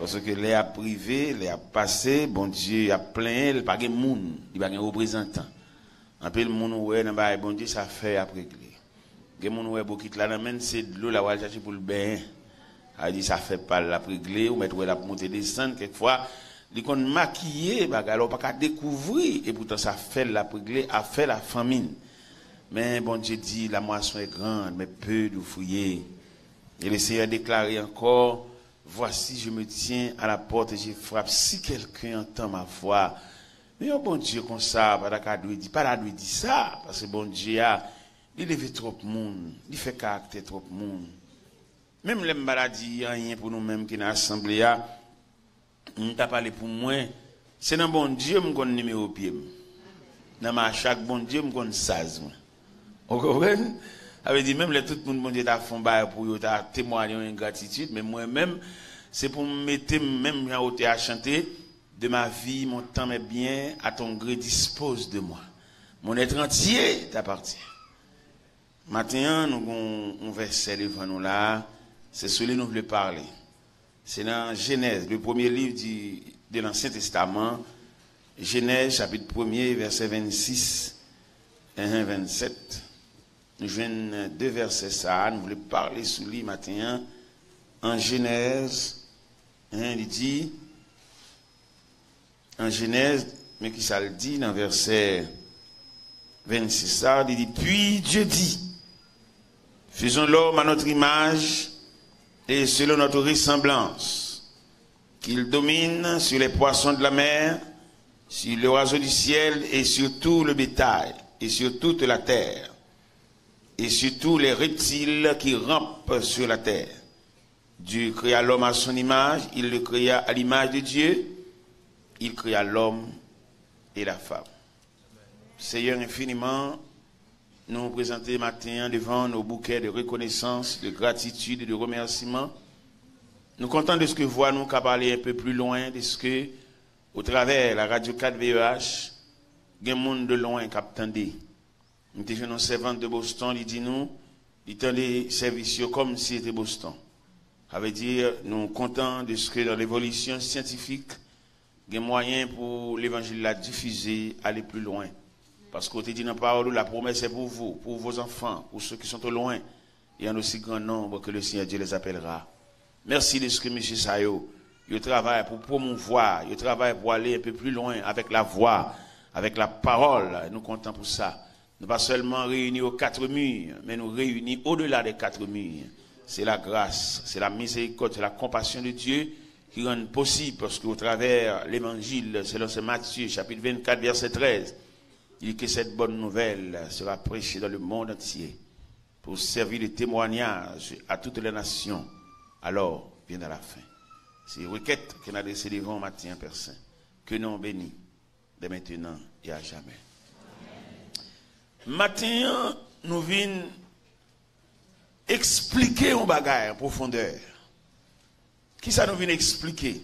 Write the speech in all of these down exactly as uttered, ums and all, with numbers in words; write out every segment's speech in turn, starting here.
Paske lè ap rive, lè ap pase, Bondye ap plenyen, li pa gen moun, li pa gen reprezantan. Anpil moun ou wè nan bagay Bondye, sa fè y ap regle. Gen moun ou wè bokit la nan men l, se dlo l ap al chache pou l benyen. Sa vle di sa fè pa l l ap regle, ou mèt wè l ap monte desann, kèkfwa, li konn makiye bagay la, ou pa ka dekouvri, epoutan sa fè l l ap regle afè lafanmi l. Men Bondye di, la moisson est grande, mais peu d'ouvriers. Et le Seigneur déclarait encore, Voici, je me tiens à la porte et je frappe. Si quelqu'un entend ma voix. Men yon Bondye konsa, pa ta ka dwe di, pa ta dwe di sa, paske Bondye a, li leve twòp moun, li fè karaktè twòp moun. Menm lè m pa ta di anyen pou nou menm ki nan asanble a, m ta pale pou mwen, se nan Bondye m konn nimewo pye m. Nan mache ak Bondye m konn saz mwen. Ou konprann? Sa vle di, menm lè tout moun Bondye ta fè yon bagay pou yo, ta temwaye yon gratitid, men mwen menm, se pou m mete m menm jan otè a chante, de ma vie, mon temps, mes biens, à ton gré, dispose de moi. Mon être entier t'appartient. Maten an, nou gen yon vèsè devan nou la, se sou li nou vle pale. Se nan Jenèz, le premier livre du, de l'Ancien Testament, Jenèz, chapit premye, vèsè vennsis, enhen, vennsèt. Nou jwenn de vèsè sa a, nou vle pale sou li maten an. An Jenèz, enhen, li di, an Jenèz, men ki sa l di nan vèsè vennsis sa, li di, Puis Dieu dit, Faisons l'homme à notre image et selon notre ressemblance, qu'il domine sur les poissons de la mer, sur les oiseaux du ciel et sur tout le bétail, et sur toute la terre, et sur tous les reptiles qui rampent sur la terre. Dieu créa l'homme à son image, il le créa à l'image de Dieu, il créa l'homme et la femme. Seyè, enfiniman, nou prezante maten an devan nou bouke de rekonesans, de gratitid e de remèsiman. Nou kontan deske vwa nou ka pale un peu plus loin, deske, au travers la radio quatre V E H, gen moun de lwen k ap tande. M te jwenn yon sèvant de Boston, li di nou, li tande sèvis yo kòmsi se te Boston. Sa vle di, nou kontan deske dans l'évolution scientifique, gen mwayen pou levanjil la difize, ale pli lwen. Paske w te di nan pawòl ou, la promesse est pour vous, pour vos enfants, pour ceux qui sont au loin, et en aussi grand nombre que le Seigneur Dieu les appellera. Mèsi deske mesye sa yo, yo travay pou pwomouvwa, yo travay pou ale un peu plus loin avec la voix, avec la parole. Nou kontan pou sa. Nou pa sèlman reyini aux quatre murs, men nou reyini au-delà des quatre murs. C'est la grâce, c'est la miséricorde, c'est la compassion de Dieu qui rendent possible, parce qu'au travers l'évangile, selon saint Matthieu, chapitre vingt-quatre, verset treize, il dit que cette bonne nouvelle sera prêchée dans le monde entier pour servir de témoignage à toutes les nations. Alors viendra la fin. Se rekèt ke n adrese devan w maten an, Pè Sen. Ke non w beni, dè mentenan e a jamè. Maten an, nou vin eksplike yon bagay an pwofondè. Kisa nou vin eksplike?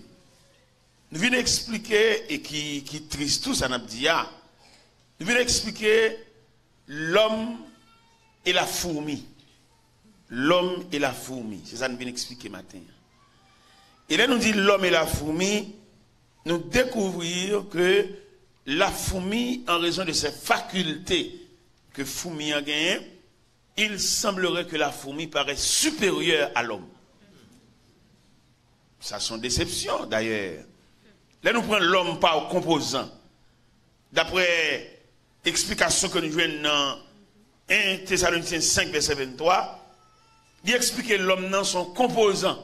Nou vin eksplike, e ki, ki tris tou sa n ap di a, nou vin eksplike l'homme et la fourmi. L'homme et la fourmi. Se sa n vin eksplike maten an. E lè nou di l'homme et la fourmi, nou dekouvrir que la fourmi, en raison de ses facultés que foumi an genyen, il semblerait que la fourmi paraît supérieure à l'homme. Sa se yon desepsyon, dayè. Lè nou pran lòm pa konpozan, daprè eksplikasyon ke nou jwenn nan en Tesalonisyen senk, vèsè venntwa, li eksplike lòm nan se yon konpozan.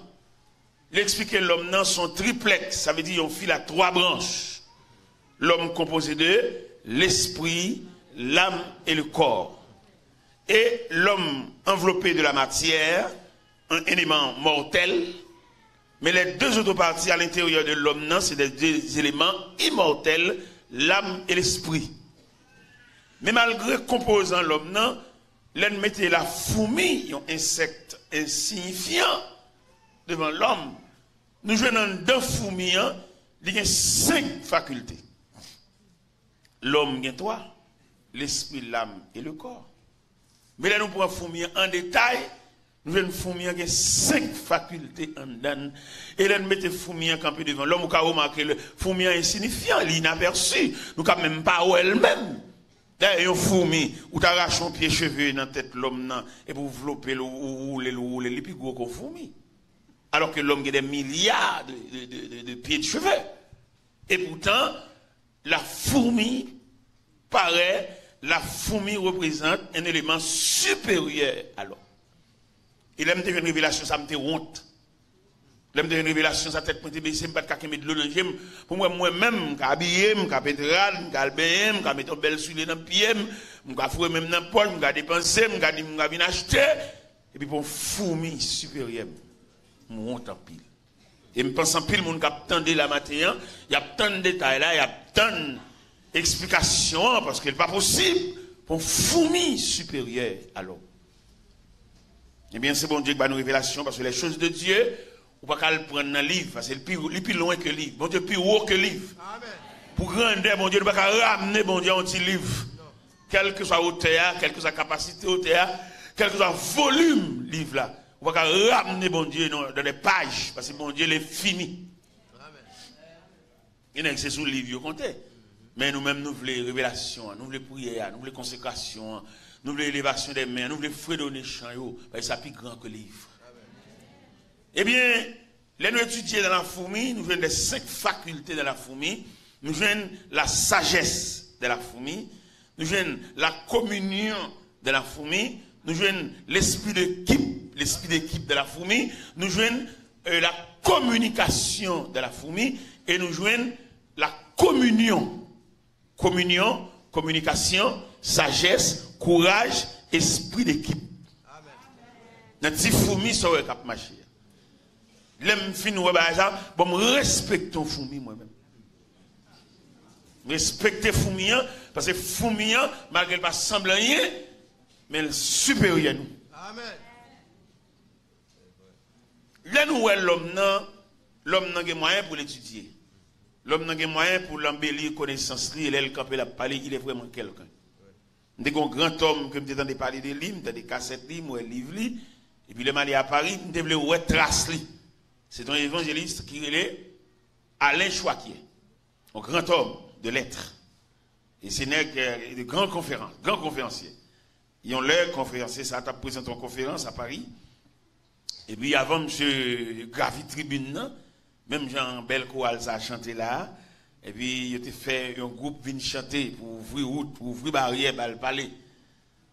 Li eksplike lòm nan se yon triplèks, sa vle di yon fil a twa branch. L'homme composé de l'esprit, l'âme et le corps. Et l'homme enveloppé de la matière, un élément mortel, mais les deux autres parties à l'intérieur de l'homme nan, c'est des, des éléments immortels, l'âme et l'esprit. Men malgre konpozan lòm nan, lè n mete la foumi, yon ensèk ensiyifyan, devan lòm, nou jwenn anndan foumi an, li gen senk fakilte. Lòm gen twa, lespri, lam e le kò. Men lè nou pran foumi an an detay, nou jwenn foumi an gen senk fakilte anndan l. E lè n mete foumi an kanpe devan lòm, ou ka remake lè foumi an ensinifyan, li inapèsi, nou ka menm pa wè l menm. Dayè, yon foumi, ou ta rache yon pye cheve nan tèt lòm nan, epi w vlope l, ou, ou woule l, ou woule l, li pi gwo ke yon foumi. Alò ke lòm gen dè milya de, de, de, de, de pye de cheve. Epoutan, la foumi parèt, la foumi reprezante un élément supérieur à l'homme. E lè m te jwenn revelasyon sa, m te wont. Lè m te jwenn revelasyon sa, tèt mwen te bese, m pa t ka kenbe dlo nan je m. Pou m wè mwen menm, m ka abiye, m ka pete rad, m ka al benyen, m ka mete yon bèl soulye nan pye m, m ka foure men m nan pòch, m ka depanse, m ka di, m ka vin achte. Epi pou yon foumi siperyè m, m wont anpil. E m panse anpil moun k ap tande la maten an, y ap tann detay la, y ap tann eksplikasyon an, paske l pa posib pou yon foumi siperyè a lòm. Ebyen, se Bondye k ba nou revelasyon, paske les choses de Dieu, ou pa ka al pran nan liv, paske li pi, li pi lwen ke liv. Bondye pi wo ke liv. Pou grandè Bondye, nou pa ka ramne Bondye a yon ti liv. Kèlkeswa otè a, kèlkeswa kapasite otè a, kèlkeswa volim liv la, ou pa ka ramne Bondye nan, dans des pages, paske Bondye lenfini. Gen nèg se sou liv yo konte. Men nou menm nou vle revelasyon an, nou vle priyè a, nou vle konsekrasyon an, nou vle elevasyon dè men an, nou vle fredone chan yo, paske sa pi gran ke liv. Ebyen, lè nou etidye dans la foumi, nou jwenn les cinq facultés dans la foumi, nou jwenn la sagesse dans la foumi, nou jwenn la communion dans la foumi, nou jwenn l'esprit d'équipe, l'esprit d'équipe dans la foumi, nou jwenn euh, la communication dans la foumi, e nou jwenn la communion. Communion, communication, sagesse, courage, esprit d'équipe. Nan ti foumi sa w wè k ap mache a. Lè m fin wè bagay sa, bon, m respekte yon foumi mwen menm. M respekte foumi an, paske foumi an, malgre l pa sanble anyen, men l siperyè nou. Lè nou wè lòm nan, lòm nan gen mwayen pou l etidye. Lòm nan gen mwayen pou l anbeli konesans li, e lè l kanpe l ap pale, il est vraiment quelqu'un. M te gen yon grantòm ke m te tande pale de li, m tande kasèt li, m wè liv li, epi lè m ale a Pari, m te vle wè tras li. Se te yon evanjelis ki rele Alain Choiquier, yon grantòm de lèt. E se nèg, euh, de gran konferans, gran konferansye. Yon lè, konferansye sa a t ap prezante yon konferans a Pari. Epi avan misye gravi tribin nan, menm jan bèl koral sa a chante la a, epi yo te fè yon gwoup vin chante pou ouvri wout, pou ouvri baryè ba l pale.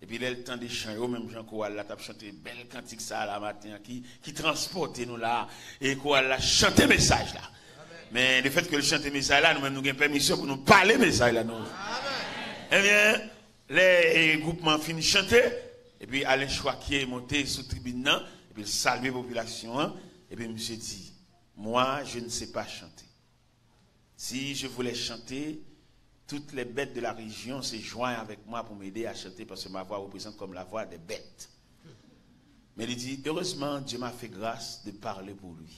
Epi lè l tande chan yo, menm jan koral la t ap chante bèl kantik sa a la maten an ki, ki transpòte nou la a, e koral la chante mesaj la. Men lefètke l chante mesaj la, nou menm nou gen pèmisyon pou nou pale mesaj la, nou. Ebyen, lè, e, gwoupman an fin chante, epi Alain Choiquier monte sou tribin nan, epi l salye popilasyon an, epi misye di, moi, je ne sais pas chanter. Si je voulais chanter, toutes les bêtes de la région se joignent avec moi pour m'aider à chanter, parce que ma voix représente comme la voix des bêtes. Men li di, heureusement, Dieu m'a fait grâce de parler pour lui.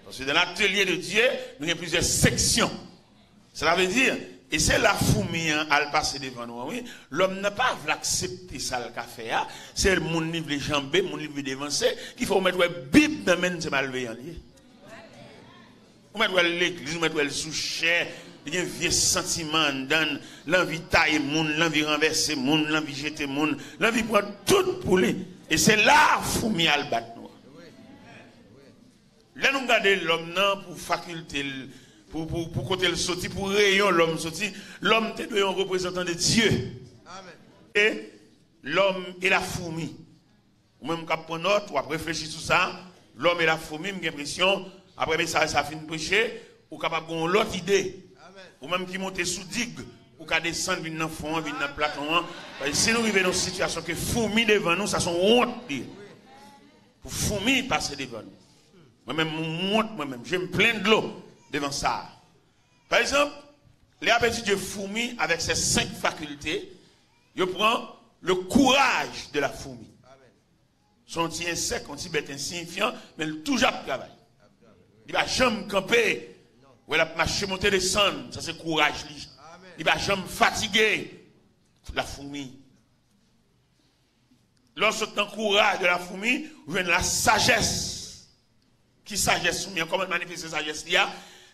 Paske dans l'atelier de Dieu, nou gen plizyè seksyon. Sa vle di, e se la foumi an al pase devan nou an, wi. Lòm nan pa vle aksepte sa l ka fè a. Se moun li vle janbe, moun li vle devanse, ki fè ou mèt wè Bib nan men l, se malveyan li ye. Ou mèt wè l legliz, ou mèt wè l sou chè, li gen vye santiman anndan l, l anvi taye moun, l anvi ranvèse moun, l anvi jete moun, l anvi pran tout pou li. E se la foumi al bat nou an. Lè nou gade lòm nan pou fakilte l, pou, pou, pou kote l soti, pou reyon lòm soti, lòm te dwe yon reprezantan de Dye. E lòm e la foumi. Ou menm k ap pran nòt, w ap reflechi sou sa. Lòm e la foumi, m gen enpresyon, apre mesaj sa fin preche, ou kapab gen yon lòt ide. Ou menm ki monte sou dig, ou ka desann vin nan fon an, vin nan platon an. Paske si nou rive nan yon sitiyasyon ke foumi devan nou, sa se yon wont li ye. Pou foumi pase devan nou. Mwen menm, m wont mwen menm. Je m plen dlo devan sa. Pa egzanp, lè y ap etidye foumi avèk ses senk fakilte, yo pran le courage de la fourmi. Se yon ti ensèk, yon ti bèt ensiyifyan, men l toujou ap travay. Li pa janm kanpe. Wè l ap mache monte desann, sa se kouraj li. Li pa janm fatige. La fourmi. Lè w sot nan courage de la fourmi, ou jwenn la sagesse. Ki sajès foumi an? Kòman l manifeste sajès li a?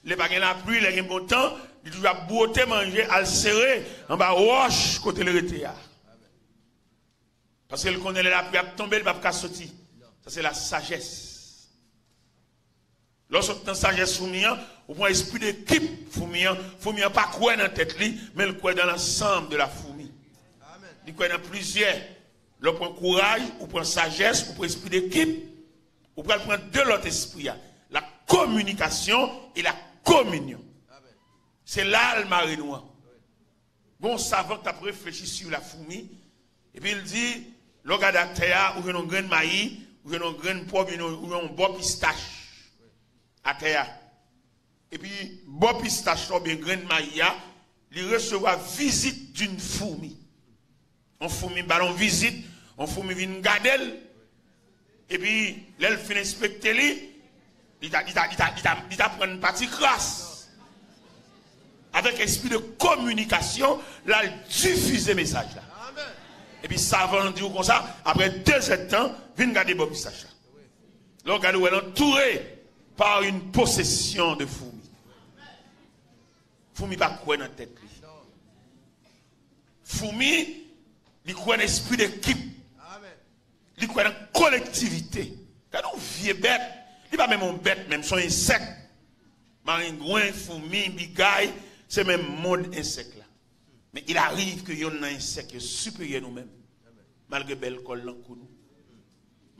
Lè pa gen lapli, lè gen bon tan, li toujou ap bwote manje, al sere anba wòch kote l rete a. Paske l konnen lè lapli ap tonbe, l p ap ka soti. Sa se la sajès. Lè w sot nan sajès foumi an, ou pran espri de ekip foumi an. Foumi an pa kwè nan tèt li, men l kwè dans l'ensemble de la fourmi. Li kwè nan plizyè. Lè w pran kouraj, ou pran sajès, ou pran espri de ekip, ou pral pran de lòt espri a. La communication et la communion. Se la l mare nou an. Gon savan k t ap reflechi sur la fourmi, epi l di, lè w gade atè a, ou jwenn yon grenn mayi, ou jwenn yon grenn pòm, ou jwenn yon bò pistach atè a. Epi bò pistach la oubyen grenn mayi a, li resevwa vizit d'une fourmi. Yon foumi ba l yon vizit, yon foumi vin gade l. Epi lè l fin enspekte li, li ta, li ta, li ta, li ta, li ta pran pati kras. Avèk espri de kominikasyon, l al difize mesaj la. Epi savan an di w konsa, apre de zèdtan, vin gade bò pistach la. Lè w gade, w wè l antoure par une possession de fourmis. Foumi pa kwè nan tèt li. Foumi, li kwè nan espri de ekip. Li kwè nan kolektivite. Gade yon vye bèt. Li pa menm yon bèt, menm se yon ensèk. Marengwen, foumi, bigay, se menm mond ensèk la. Men il arrive ke yonn nan ensèk yo siperyè nou menm. Malgre bèl kò l nan kou nou.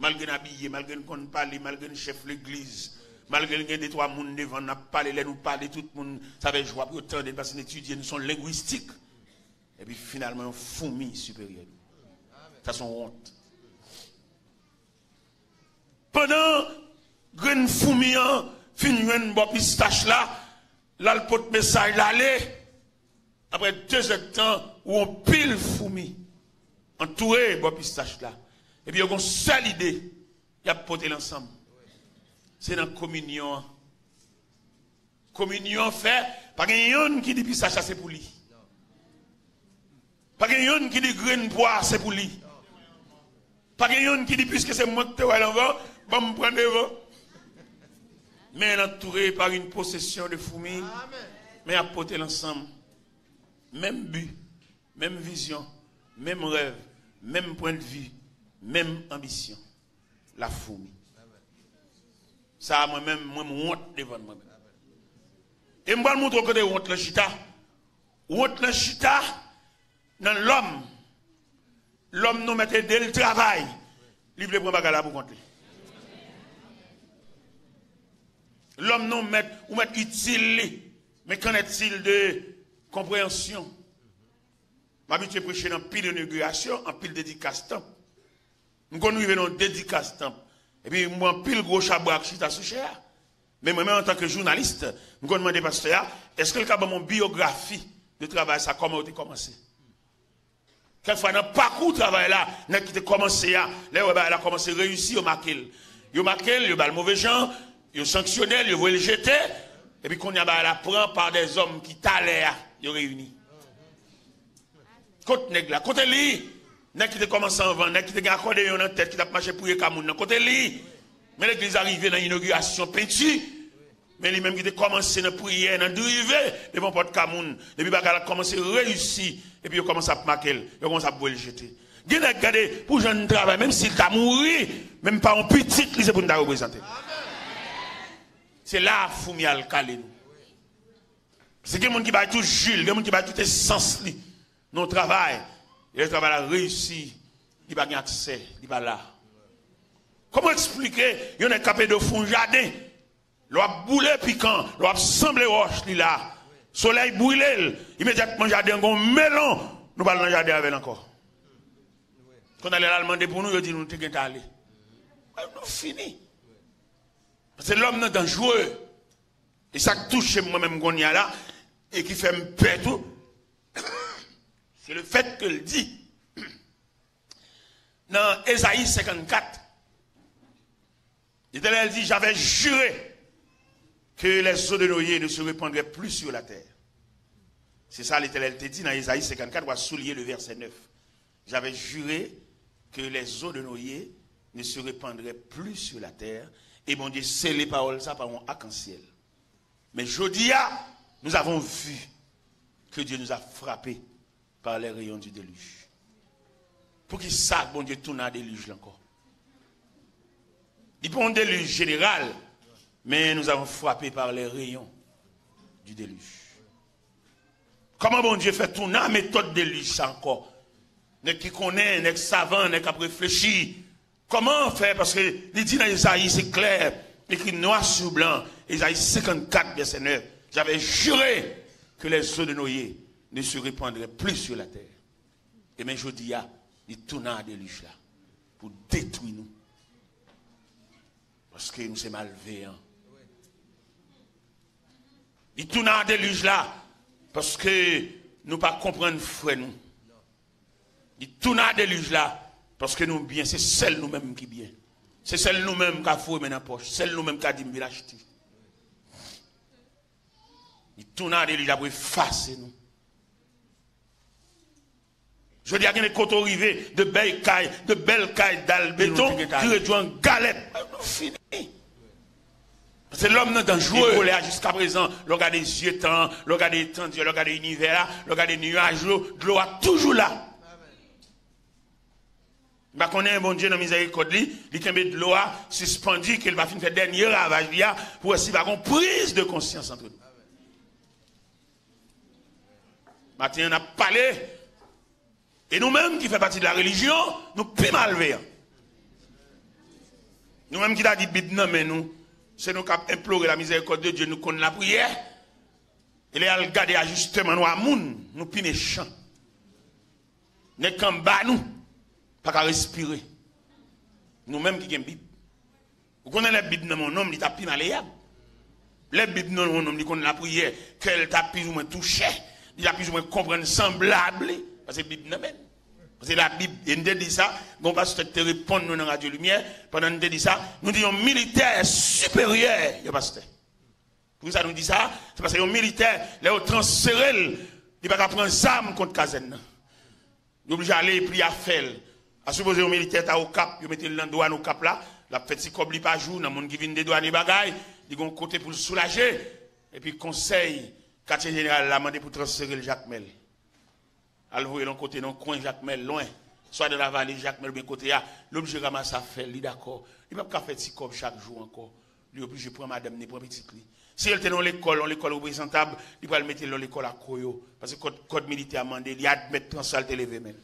Malgre n abiye, malgre n konn pale, malgre n chèf legliz, malgre n gen de twa moun devan n ap pale, lè nou pale, tout moun, sa fè jwa pou yo tande n, paske n etidye, n se yon lengwistik. Epi finalman, yon foumi siperyè nou. Sa se yon wont. Pandan grenn foumi an fin jwenn bò pistach la, l al pot mesaj la ale. Apre de zèdtan, ou yon pil foumi antoure bò pistach la. Epi yo gon sèl ide, y ap pote l ansanm. Se nan kominyon an. Kominyon fè, pa gen yonn ki di pistach la se pou li. Pa gen yonn ki di grenn pwa se pou li. Pa gen yonn ki di, piske se mwen ki te wè l anvan, ban m pran devan. Men l antoure par une possession de fourmis, men y ap pote l ansanm. Menm bi, menm vizyon, menm rèv, menm pwennvi, menm anbisyon. La fourmi. Sa a, mwen menm, mwen, m wont devan mwen menm. E m pral montre w kote wont lan chita. Wont lan chita nan lòm. Lòm nou mèt ede l travay. Li vle pran bagay la pou kont li. Lòm nou mèt, ou mèt itil li. Men qu'en est-il de konpreyansyon? M abitye preche nan pil inogirasyon, anpil dedikas tanp. M konn rive nan yon dedikas tanp. Epi m wè anpil gwo chabrak chita sou chè a. Men mwen menm, antanke jounalis, m konn mande pastè a, èske l ka ban m yon biyografi de travay sa, kòman yo te kòmanse? Kèk fwa nan pakou travay la, nèg ki te kòmanse a, lè yo wè bagay la kòmanse reyisi, yo make l. Yo make l, yo ba l move jan, yo sanksyone l, yo voye l jete, epi kounye a bagay la pran pa dèzòm ki talè a, yo reyini. Kot nèg la? Kote li? Nèg ki te kòmanse anvan, nèg ki te gen akòdeyon nan tèt, ki t ap mache priye ka moun nan. Kote li? Men legliz la rive nan inogirasyon penti. Men li menm ki te kòmanse nan priyè, nan drive devan pòt ka moun. Depi bagay la kòmanse reyisi, epi yo kòmanse ap make l, yo kòmanse ap voye l jete. Gen nèg, gade, pou jan n travay, menm si l ta mouri, menm pa yon pitit li se pou n ta reprezante. Se la foumi al kale nou. Se gen moun ki bay tout ji l, gen moun ki bay tout esans li nan yon travay. E lè travay la reyisi, li pa gen aksè, li pa la. Kòman eksplike yon nèg k ap ede w fè yon jaden? Lè w ap boule pikan, lè w ap sanble wòch, li la. Solèy brile l, imedyatman jaden an gen yon melon, nou pa al nan jaden avè l ankò. Kounye a lè l al mande pou nou, yo di nou te gentan ale. Nou fini. Paske lòm nan danjere. E sa k touche m mwen menm kounye a la, e ki fè m pè tou, se le fèt ke l di, nan Ezayi senkannkat, Letènèl di, j'avais juré que les os de Noé ne se répandraient plus sur la terre. Se sa Letènèl te di nan Ezayi senkannkat, w a souliye le vèsè nèf. J'avais juré que les eaux de Noé ne se répandraient plus sur la terre. E Bondye sele pawòl sa pa yon akansyèl. Men jodi a, nous avons vu que Dieu nous a frappés par les rayons du déluge. Poukisa Bondye tounen a delij la ankò? Li pa yon delij jeneral, men nous avons frappé par les rayons du déluge. Kòman Bondye fè tounen a metòd delij sa ankò? Nèg ki konnen, nèg savan, nèg k ap reflechi. Kòman fè? Paske li di nan Ezayi, se klè, ekri nwa sou blan, Ezayi senkannkat, vèsè nèf, J'avais juré que les eaux de Noé ne se répandraient plus sur la terre. E men jodi a, li tounen a delij la pou detwi nou. Paske nou se malveyan. Li tounen a delij la paske nou pa konprann frè nou. Li tounen a delij la paske nou byen, se sèl nou menm ki byen. Se sèl nou menm ka foure men nan pòch, sèl nou menm ka di m vin achte. Li tounen a delij la pou efase nou. Jodi a gen de kote w rive, de bèl kay, de bèl kay dal beton ki redwi an galèt. Nou fini. Paske lòm nan danjere. E kolè a jiskaprezan, lè w gade zye tan an, lè w gade etandi a, lè w gade inivè a, lè w gade niyaj yo, dlo a toujou la. M pa konnen, Bondye nan mizèrikòd li, li kenbe dlo a sispandi, ke l pa fin fè dènye ravaj li a, pou wè si pa gon priz de konsyans antre nou. Maten an, n ap pale, e nou menm ki fè pati de la relijyon, nou pi malveyan. Nou menm ki ta di Bib nan men nou, se nou k ap enplore la mizèrikòd de Dye, nou konn lapriyè, e lè y al gade ajisteman nou a moun, nou pi mechan. Nèg k anba nou pa ka respire. Nou menm ki gen Bib. Ou konnen lè Bib nan men yon nonm, li ta pi maleyab. Lè Bib nan men yon nonm, li konn lapriyè, kè l ta pi ou mwen touche, li ta pi ou mwen konprann sanblab li, paske Bib nan men l. Paske la Bib, e n te di sa, gen yon pastè ki te reponn nou nan Radyo Limyè, pandan n te di sa, nou di yon militè siperyè yon pastè. Poukisa nou di sa? Se paske yon militè, lè yo transfere l, li pa ka pran zam kont kazèn nan. Li oblije ale epi afè l. A sipoze yon militè ta Okap, yo mete l nan dwàn Okap la, l ap fè ti kòb li pa jou, nan moun ki vin dedwane bagay, li gen yon kote pou l soulaje. Epi konsèy katye jeneral la mande pou transfere l Jakmèl. Al voye l yon kote nan kwen Jakmèl, lwen, swa nan lavale Jakmèl oubyen kote a, li oblije ranmase afè l, li dakò. Li p ap ka fè ti kòb chak jou ankò. Li oblije pran madanm ni, pran pitit li. Si l te nan yon lekòl, yon lekòl reprezantab, li pral mete l nan lekòl ak koyo. Paske kòd, kòd militè a mande, li admèt transfè a, l te leve men l.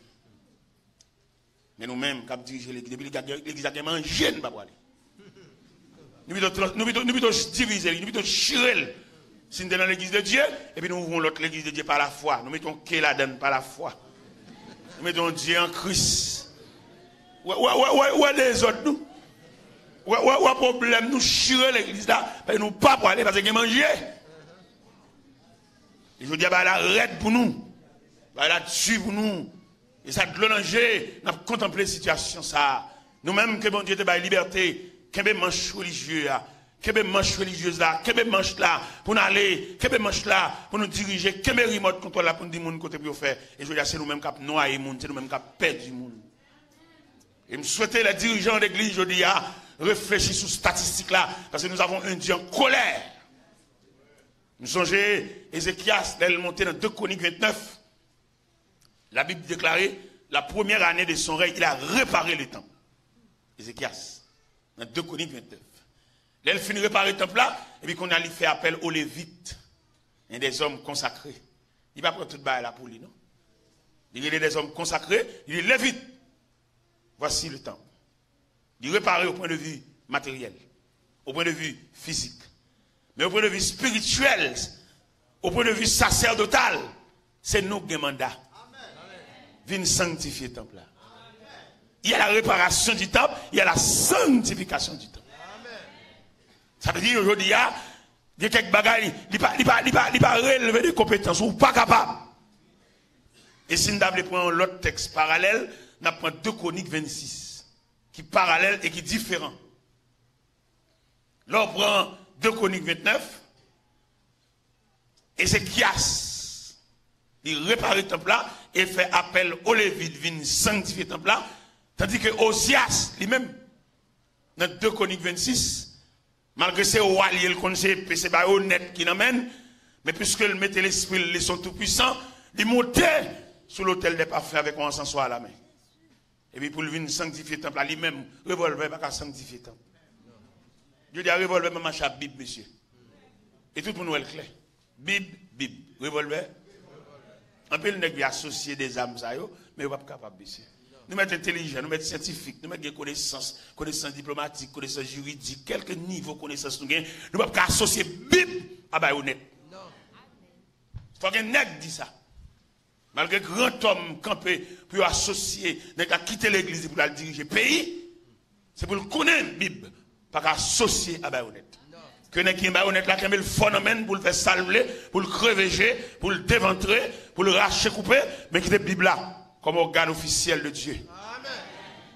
Men nou menm k ap dirije legliz, depi legliz la gen manje, n pa prale. Nou pito trans-, nou pito, nou pito divize li, nou pito chire l. Si n te nan legliz de Dye, epi nou ouvri yon lòt legliz de Dye pa lafwa, nou mete yon ke ladan l pa lafwa. Nou mete yon Dye an Kris. Wè, wè, wè, wè, wè dezòd nou. Wè, wè, wè pwoblèm nou, chire legliz la, paske nou pa prale, paske gen manje. E jodi a, bagay la rèd pou nou. Bagay la di pou nou. E sa dlo nan je, n ap kontanple sitiyasyon sa a. Nou menm ke Bondye te bay libète, kenbe manch relijye a, kenbe manch relijyez la, kenbe manch la pou n ale, kenbe manch la pou nou dirije, kenbe rimòt kontwòl la pou n di moun kote pou yo fè. E jodi a, se nou menm k ap nwaye moun, se nou menm k ap pèdi moun. E m swete lè dirijan legliz jodi a reflechi sou statistik la, paske nous avons un Dieu en colère. M sonje Ezekyas, lè l monte nan de Kwonik vennèf, la Bible déclare, la première année de son règne, il a réparé le temple. Ezekyas, nan de Kwonik vennèf. Lè l fin repare tanp la, epi kounye a li fè apèl o Levit, en des hommes consacrés. Li pa pran tout bagay la pou li, non. Li rele des hommes consacrés, li di Levit. Voici le temple. Li repare au point de vue matériel, au point de vue physique. Men au point de vue spirituel, au point de vue sacerdotal, se nou k gen manda. Vin sanktifye tanp la. Il y a la réparation du temple, il y a la sanctification du temple. Sa vle di, jodi a, gen kèk bagay, li pa, li pa, li pa, li pa releve de konpetans, ou pa kapab. E si n ta vle pran yon lòt tèks paralèl, n ap pran de Kwonik vennsis, ki paralèl e ki diferan. Lè w pran de Kwonik vennèf, Ezekyas, li repare tanp la e fè apèl o Levit vin sanktifye tanp la, Tandike Ozyas, li menm, nan de Kwonik vennsis, malgre se wa l ye, l konn se epe, se bayonèt ki nan men l, men piske l mete lespri l, li se yon toupwisan, li monte sou lotèl dè pafen avèk yon ansanswa a lamen. Epi pou l vin sanktifye tanp la, li menm, revòlvè pa ka sanktifye tanp. Jodi a, revòlvè pa mache ak Bib, mesye. E tout moun wè l klè. Bib, Bib. Revòlvè. Anpil nèg vle asosye de zam sa yo, men yo p ap kapab, mesye. Nou mèt entèlijan, nou mèt syantifik, nou mèt gen konesans, konesans diplomatik, konesans jiridik, kèlke nivo konesans nou gen, nou p ap ka asosye Bib a bayonèt. Fò gen nèg di sa. Malgre grantòm kanpe pou yo asosye nèg la kite legliz li pou l al dirije peyi, se pou l konnen Bib pa ka asosye a bayonèt. Ke nèg ki gen bayonèt la kenbe l fò nan men l pou l fè sa l vle, pou l kreve je, pou l devantre, pou l rache koupe, men kite Bib la kòm ògàn ofisyèl de Dye.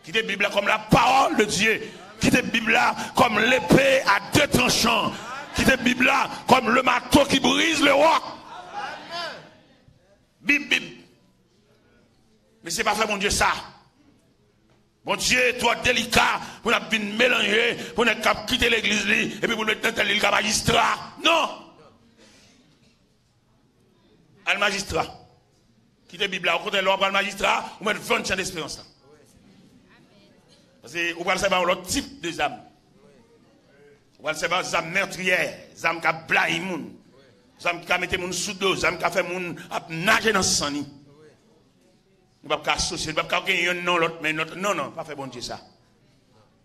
Kite Bib la kòm la parole de Dieu. Kite Bib la kòm lepe a de tranchan. Kite Bib la kòm le mato ki briz le wòk. Bib, Bib. Mesye, pa fè Bondye sa. Bondye twò delika pou n ap vin melanje, pou nèg k ap kite legliz li, epi pou l met nan tèt li, li ka majistra. Non! Al majistra. Kite Bib la. Okontrè, lè w ap al majistra, ou mèt vann chan desperans la. Paske ou pral sèvi a yon lòt tip de zam. Ou pral sèvi a zam mètriyè, zam k ap blayi moun, zam ki ka mete moun sou do, zam ki ka fè moun ap naje nan san li. Nou p ap ka asosye, nou p ap ka gen yonn nan lòt, men lòt, non, non, pa fè Bondye sa.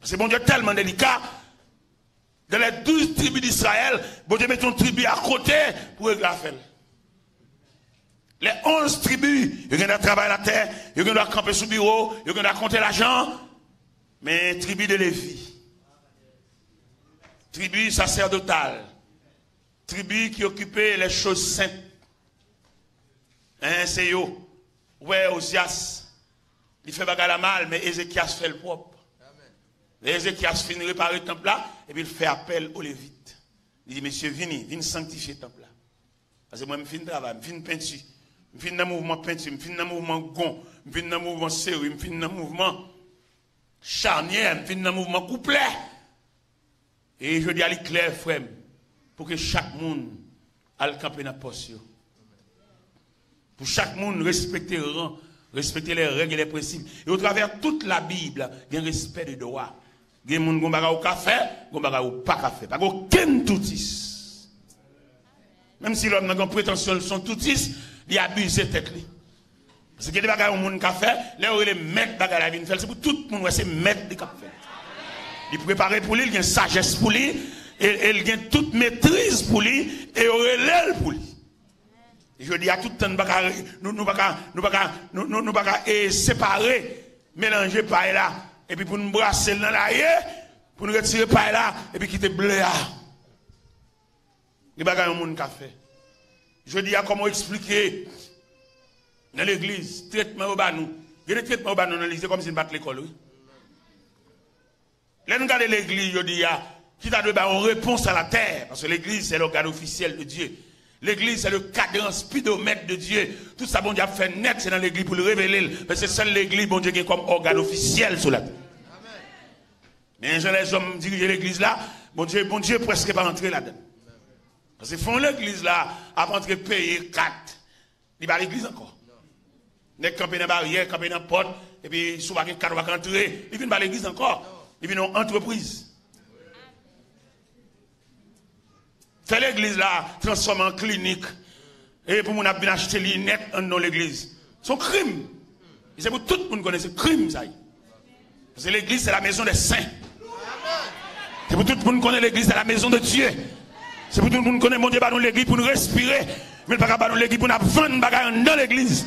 Paske Bondye tèlman delika, dans les douze tribus d'Israël, Bondye mete yon tribi akote pou regle afè l. Les onze tribus, yo gen dwa travay latè, yo gen dwa kanpe sou biwo, yo gen dwa konte lajan, men tribi de Levi, tribi sacerdotal, tribi ki okipe les choses saintes, en, se yo. Ou wè Ozyas, li fè bagay la mal, men Ezekyas fè l pwòp. Lè Ezekyas fin repare tanp la, epi l fè apèl o Levit. Li di, "Mesye, vini, vin sanktifye tanp la. Paske mwen, m fin travay, m fin penti, m fin nan mouvman penti, m fin nan mouvman gon, m fin nan mouvman seri, m fin nan mouvman chanyè, m fin nan mouvman kouplè." E jodi a, li klè, frè m, pou ke chak moun al kanpe nan pòs yo. Pou chak moun respekte ran, respekte les règles et les principes. E otravè tout Labib, gen respè de dwa. Gen moun, gon bagay ou ka fè, gon bagay ou pa ka fè. Pa gen okenn toutis. Menm si lòm nan gen pretansyon l se yon toutis, li abize tèt li. Paske gen de bagay yon moun ka fè, lè yo rele mèt bagay la vin fè l, se pou tout moun wè se mèt li k ap fè l. Li prepare pou li, li gen sajès pou li, e, e li gen tout metriz pou li, e yo rele l pou li. Jodi a, tout tan nou pa ka, nou, nou pa ka, nou pa ka, nou, nou, nou pa ka, e, separe, melanje pay la, epi pou n brase l nan laye, pou n retire pay la, epi kite ble a. Gen bagay yon moun ka fè. Jodi a, kòman w eksplike nan legliz, tretman yo ba nou? Gen de tretman yo ba nou nan legliz, se kòmsi n pa t lekòl, wi. Lè n gade legliz jodi a, ki ta dwe bay yon repons a latè, paske legliz, se lògàn ofisyèl de Dye. Legliz, se le kadran spidomèt de Dye. Tout sa Bondye ap fè nèt, se nan legliz pou l revele l. Men se sèl legliz Bondye gen kòm ògàn ofisyèl sou latè. Men jan lèzòm dirije legliz la, Bondye, Bondye prèske pa antre ladan l. Paske fon legliz la ap antre peye kat, li pa legliz ankò. Nèg kanpe nan baryè, kanpe nan pòt, epi si w pa gen kat, w pa ka antre, li vin pa legliz ankò. Li vin yon antrepriz. Fè legliz la transfòme an klinik. E pou moun ap vin achte linèt anndan legliz. Se yon krim. E se pou tout moun konnen se krim sa ye. Paske legliz se la maison des saints. Se pou tout moun konnen legliz se la maison de Dieu. Se pou tout moun konnen Bondye ba nou legliz pou nou respire. Men l pa ka ba nou legliz pou n ap vann bagay anndan legliz.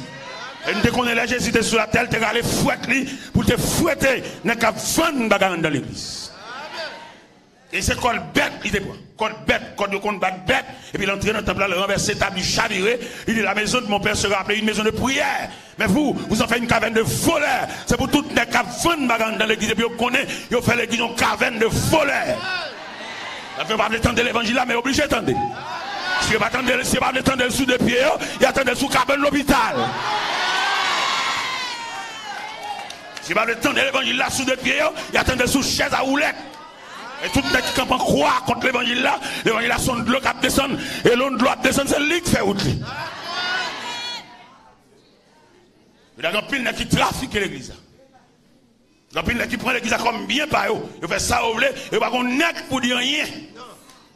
E nou te konnen lè Jezi te sou latè, l te rale fwèt li pou l te fwete nèg k ap vann bagay anndan legliz. E se kòlbèt li te pran. Kòlbèt, kòd yo konn bat bèt, epi l antre nan tanp la, l ranvèse tab, li chavire, li di, "La maison de mon père sera appelée une maison de prière. Mais vous, vous en faites une caverne de voleurs." Se pou tout nèg k ap vann bagay anndan legliz, epi yo konnen yo fè legliz yon kavèn de volè. Sa fè yo pa vle tande levanjil la, men yo oblije tande. Si yo pa tande, si yo pa vle tande l sou de pye yo, y a tande l sou kabann lopital. Yo pa vle tande levanjil la sou de pye yo, y a tande l sou chèz a woulèt. E tout nèg ki kanpe an kwa kont levanjil la, levanjil la se yon dlo k ap desann, e lè yon dlo ap desann, se li k fè wout li. Yo gen anpil nèg ki trafike legliz la. Gen anpil nèg ki pran legliz la kòm byen pa yo. Yo fè sa yo vle, yo pa gon nèg pou di anyen.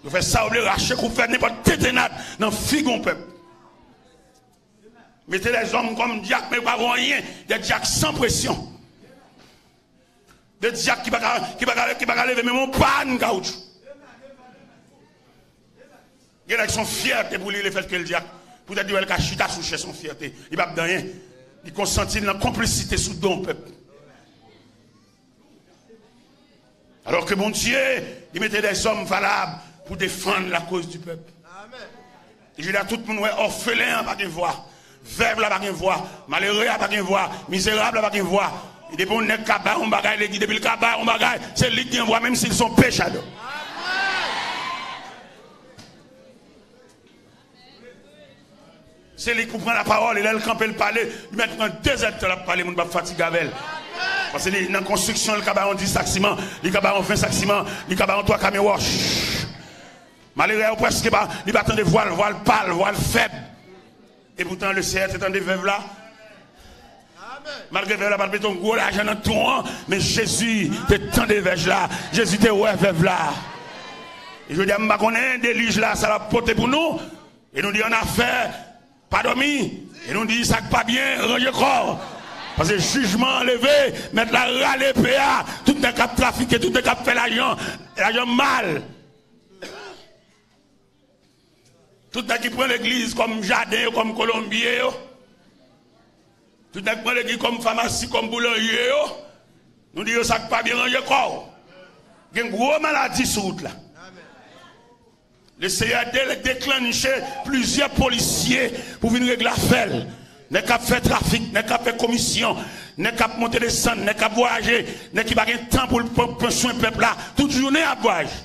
Yo fè sa yo vle, rache koupe, fè nenpòt tentennad nan figi yon pèp. Mete dèzòm kòm dyak, men yo pa gon anyen. Dè dyak san presyon. De dyak ki pa ka, ki pa ka, ki pa ka leve menm yon pàn kawoutchou. Gen nèg se yon fyète pou li lefètke l dyak. Poutèt li wè l ka chita sou chèz, se yon fyète. Li p ap di anyen. Li konsanti l nan konplisite sou do yon pèp. Alò ke Bondye, li mete dèzòm valab pou defann lakoz di pèp. E jodi a, tout moun wè òfelen an pa gen vwa, vèv la pa gen vwa, malere a pa gen vwa, mizerab la pa gen vwa. E depi yon nèg ka bay yon bagay legliz, depi l ka bay yon bagay, se li k gen vwa, menm si l se yon pechadò. Se li k pou pran lapawòl, e lè l kanpe, l pale, li mèt pran de zèdtan l ap pale, moun p ap fatige avè l. Paske li nan konstriksyon, li ka bay yon dis sak siman, li ka bay yon ven sak siman, li ka bay yon twa kamyon wòch. Malere a, yo prèske pa, li pa tande vwa l, vwa l pal, vwa l fèb. E poutan, le Seyè te tande vèv la. Malgre vèv la pa t mete yon gwo lajan nan twon an, men Jezi te tande vèv la. Jezi te wè vèv la. E jodi a, m pa konnen delij la, sa l ap pote pou nou. E nou di annafè, pa dòmi. E nou di sa k pa byen, ranje kò w. Paske jijman an leve, mèt la rale epe a. Tout nèg k ap trafike, tout nèg k ap fè lajan, lajan mal. Tout nèg ki pran legliz kòm jaden yo, kòm kolonbye yo. Tout nèg pran legliz kòm famasi, kòm boulanje yo. Nou di yo sa k pa byen, ranje kò w. Gen gwo maladi sou wout la. Le Seyè de-, deklanche plizyè polisye pou vin regle afè l. Nèg k ap fè trafik, nèg k ap fè komisyon, nèg k ap monte desann, nèg k ap vwayaje, nèg ki pa gen tan pou l pran, pran swen pèp la. Tout jounen y ap vwayaje.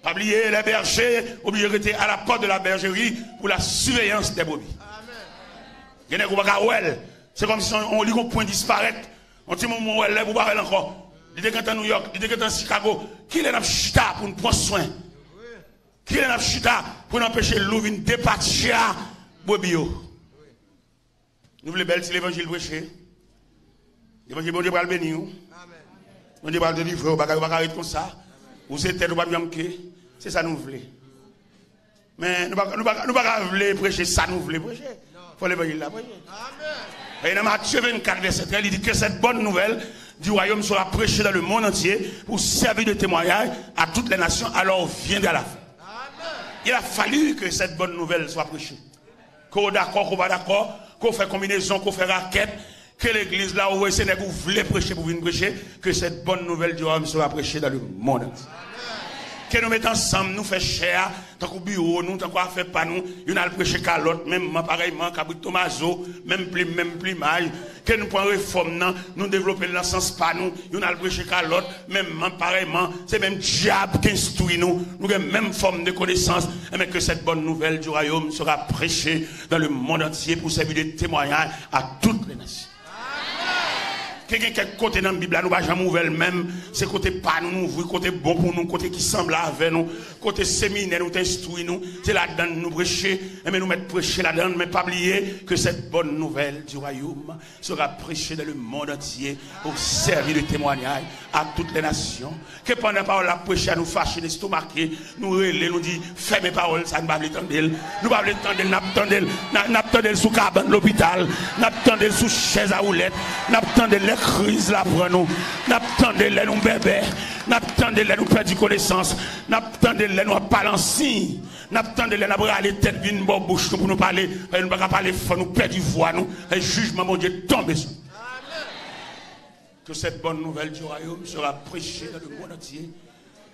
Pa bliye, les bergers oblije rete à la porte de la bergerie pour la surveillance des brebis. Gen nèg ou pa ka wè l. Se kòmsi on, on, li gon pwen disparèt. On ti moman ou wè l, lè ou pa wè l ankò. Li te gentan Nouyòk, li te gentan Chicago. Kilè n ap chita pou n pran swen? Kilè n ap chita pou n anpeche lou vin depatcha brebis yo? Nou vle bèl ti levanjil preche. Levanjil, Bondye pral beni w. Bondye pral delivre w. Bagay yo pa ka ret konsa. Ou se tèt, ou p ap janm ke. Se sa nou vle. Men nou pa, nou pa, nou pa ka vle preche sa nou vle preche. Fò levanjil la preche. E nan Matye vennkat, vèsè trèz, li di, que cette bonne nouvelle du royaume sera prêchée dans le monde entier pour servir de témoignage à toutes les nations, alors viendra la fin. Il a fallu que cette bonne nouvelle soit prêchée. Ke w dakò, ke w pa dakò, ke w fè konbinezon, ke w fè rakèt, ke legliz la, ou wè se nèg ou vle preche pou vin preche, que cette bonne nouvelle du royaume sera prêchée dans le monde entier. Ke nou met ansanm, nou fè chè a, tankou biwo nou, tankou afè pa nou, youn al preche ka lòt, menm man parèyman, kabrit tomazo, menm plim, menm plimaj, ke nou pran refòm nan, nou devlope l nan sans pa nou, youn al preche ka lòt, menm man parèyman, se menm dyab k enstwi nou, nou gen menm fòm de konesans, enben que cette bonne nouvelle du royaume sera prêchée dans le monde entier pour servir de témoignage à toutes les nations. Ke gen kèk kote nan Bib la nou pa janm ouvè l menm, se kote pa nou nou ouvri, kote bon pou nou, kote ki sanble avè nou, kote seminè nou te enstwi nou, se ladann nou preche, enben nou mèt preche ladann, men pa bliye que cette bonne nouvelle du royaume sera prêchée dans le monde entier pour servir de témoignage à toutes les nations. Ke pandan pawòl la ap preche a, nou fache, n estomake, nou rele, nou di, fèmen pawòl sa, n pa vle tande l. Nou pa vle tande l, n ap tande l. N a, n ap tande l sou kabann lopital, n ap tande l sou chèz a woulèt, n ap tande l lè kriz la pran nou, n ap tande l lè nou bèbè, n ap tande l lè nou pèdi konesans, n ap tande l lè nou ap pale an siy, n ap tande l lè n ap rale tèt vin bò bouch nou pou nou pale, paske nou pa ka pale fò, nou pèdi vwa nou, e jijman Bondye tonbe sou nou. Que cette bonne nouvelle du royaume sera prêchée dans le monde entier.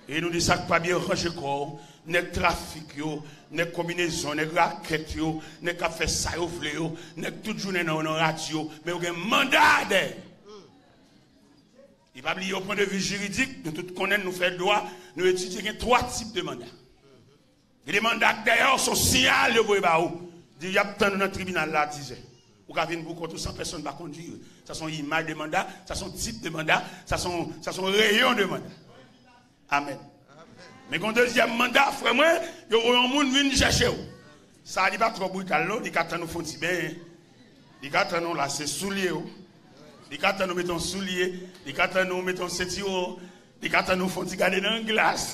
E nou di sa k pa byen, ranje kò w. Nèg trafik yo, nèg konbinezon, nèg rakèt yo, nèg k ap fè sa yo vle yo, nèg tout jounen nan yo nan radyo, men yo gen manda dèyè. E pa bliye, o pwen de vi jiridik, nou tout konnen, nou fè dwa, nou etidye, gen twa tip de manda. Gen de manda k dèyè w, se yon siyal yo voye ba ou. Di y ap tann ou nan tribinal la a dizè. Ou ka vin pou kont ou san pèsonn pa kondui ou. Sa se yon imaj de manda, sa se yon tip de manda, sa se yon, sa se yon reyon de manda. Amèn. Men gen yon dezyèm manda, frè mwen, yo voye yon moun vin chèche w. Sa a, li pa twò brital, non, li ka tann ou fè yon ti benyen. Li ka tann ou lase soulye w. Li ka tann ou mete yon soulye. Li ka tann ou mete yon sentiwon. Li ka tann ou fè yon ti gade nan glas.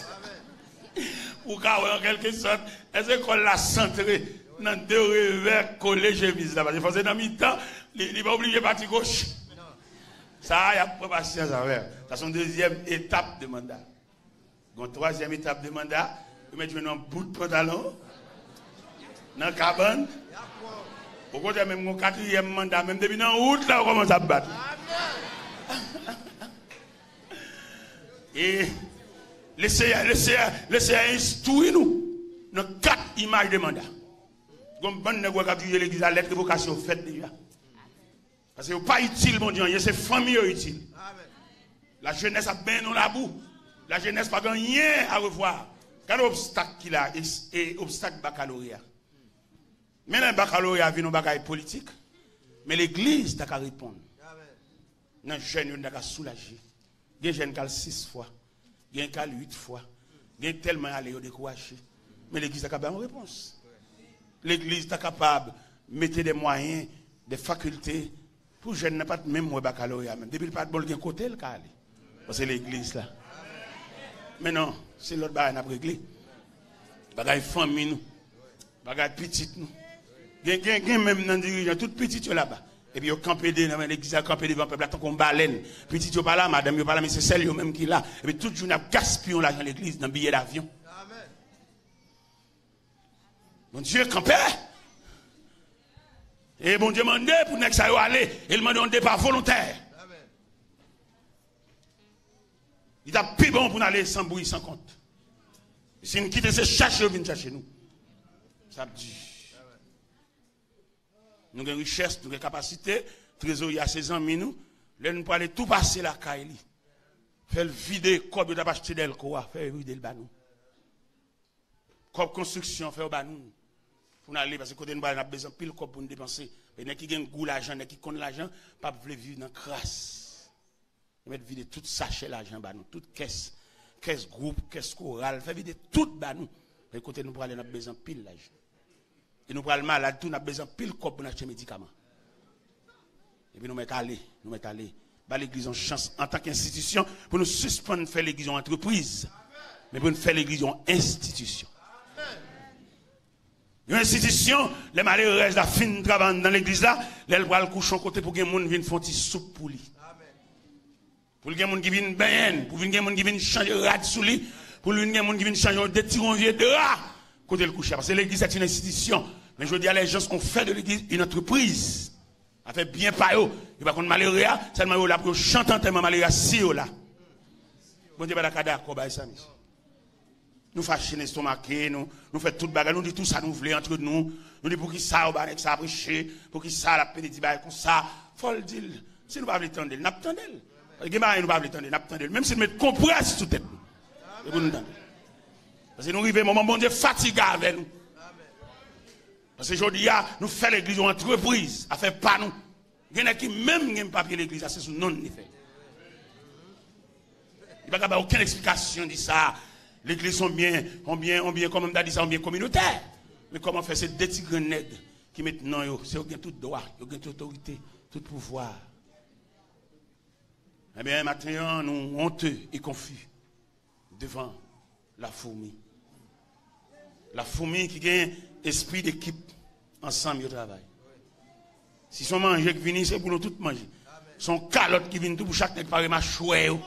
Ou ka wè, an kèlke sòt, èske kò l la santre nan de revè kole chemiz la? Paske fò se nan mitan, li, li pa oblije pati goch. Sa a, y ap pran pasyans avè l. Sa se yon dezyèm etap de manda. Gon twazyèm etap de manda, yo mèt jwenn yon bout pantalon nan kabann. Okontrè, menm gon katriyèm manda, menm depi nan wout la, yo kòmanse ap bat. E Lesenyè, Lesenyè, Lesenyè enstwi nou nan kat imaj de manda. Gon bann nèg wè k ap dirije legliz la, lèt revokasyon fèt deja. Paske yo pa itil Bondye anyen, se fanmi yo itil. Lajenès ap benyen nan labou. Lajenès pa gen anyen a revwa. Gade obstak ki la, e, e obstak bakaloreya. Men lè bakaloreya vin yon bagay politik, men legliz ta ka reponn. Nan jèn yo, nou ta ka soulaje. Gen jèn k al sis fwa. Gen k al uit fwa. Gen tèlman ale yo dekouraje. Men legliz ta ka bay yon repons. Legliz ta kapab mete de mwayen, de fakilte pou jèn nan pa t menm wè bakaloreya menm. Depi l pa t bon, l gen kote l ka ale. Paske legliz la. Men non, se lòt bagay n ap regle. Bagay fanmi nou. Bagay pitit nou. Gen, gen, gen menm nan dirijan, tout pitit yo laba. Epi yo kanpe de, nan legliz la, kanpe devan pèp la tankou yon balèn. Pitit yo pa la, madanm yo pa la, men se sèl yo menm ki la. Epi tout jounen ap gaspiye yon lajan legliz nan biyè davyon. Bondye kanpe. E Bondye mande pou nèg sa yo ale. E l mande yon depa volontè. Li t ap pi bon pou n ale san bri, san kont. Si n kite se chache yo vin chache nou, sa ap di. Nou gen richès, nou gen kapasite, trezorye a se zanmi nou. Lè nou prale tou pase lakay li. Fè l vide kòb yo t ap achte dèlko a, fè l vide l ba nou. Kòb konstriksyon, fè yo ba nou. Pou n ale, paske kote nou prale, n ap bezwen anpil kòb pou n depanse. E nèg ki gen gou lajan, nèg ki konn lajan, p ap vle viv nan kras. Yo mèt vide tout sachè lajan ba nou, tout kès, kès gwoup, kès koral, fè vide tout ba nou. E kote nou prale, n ap bezwen anpil lajan. E nou pral malad tou, n ap bezwen anpil kòb pou n achte medikaman. Epi nou mèt ale, nou mèt ale. Ba legliz yon chans antanke enstitisyon, pou nou sispann fè legliz yon antrepriz, men pou n fè legliz yon enstitisyon. Yon enstitisyon, lè malerèz la fin travay anndan legliz la, lè l pral kouche yon kote pou gen moun vin fè yon ti soup pou li. Pou l gen moun ki vin benyen l, pou vin gen moun ki vin chanje rad sou li, pou l vin gen moun ki vin chanje yon detiron vye dra kote l kouche a. Paske legliz se yon enstitisyon. Men jodi a, les gens ont fait de l'église une entreprise. Afè byen pa yo. Yo pa konn malere a, sèlman yo la pou yo chante antèman malere a si yo la. Bondye pa ta ka dakò bay sa, mesye. Nou fache, n estomake, nou, nou fè tout bagay, nou di tout sa nou vle antre nou. Nou di poukisa yo ba nèg sa preche, poukisa l ap pede di bagay konsa. Fò l di l. Si nou pa vle tande l, n ap tande l. Gen bagay nou pa vle tande, n ap tande l. Menm si l met konprès sou tèt nou. E pou nou tande. Paske nou rive moman Bondye fatige avè nou. Paske jodi a, nou fè legliz yon antrepriz, afè pa nou. Gen nèg ki menm gen papye legliz la, se sou non n li fè. Li pa ka bay okenn eksplikasyon di sa. Legliz se yon byen, yon byen, yon byen, kòman m ta di sa, yon byen kominotè. Men kòman fè se de ti grenn nèg ki met non yo, se yo gen tout dwa, yo gen tout otorite, tout pouvwa. Ebyen, maten an, nou onte e konfi devan la foumi. La foumi ki gen espri dekip, ansanm yo travay. Si se yon manje k vini, se pou nou tout manje. Se yon kalòt ki vin tou pou chak nèg pare machwè yo.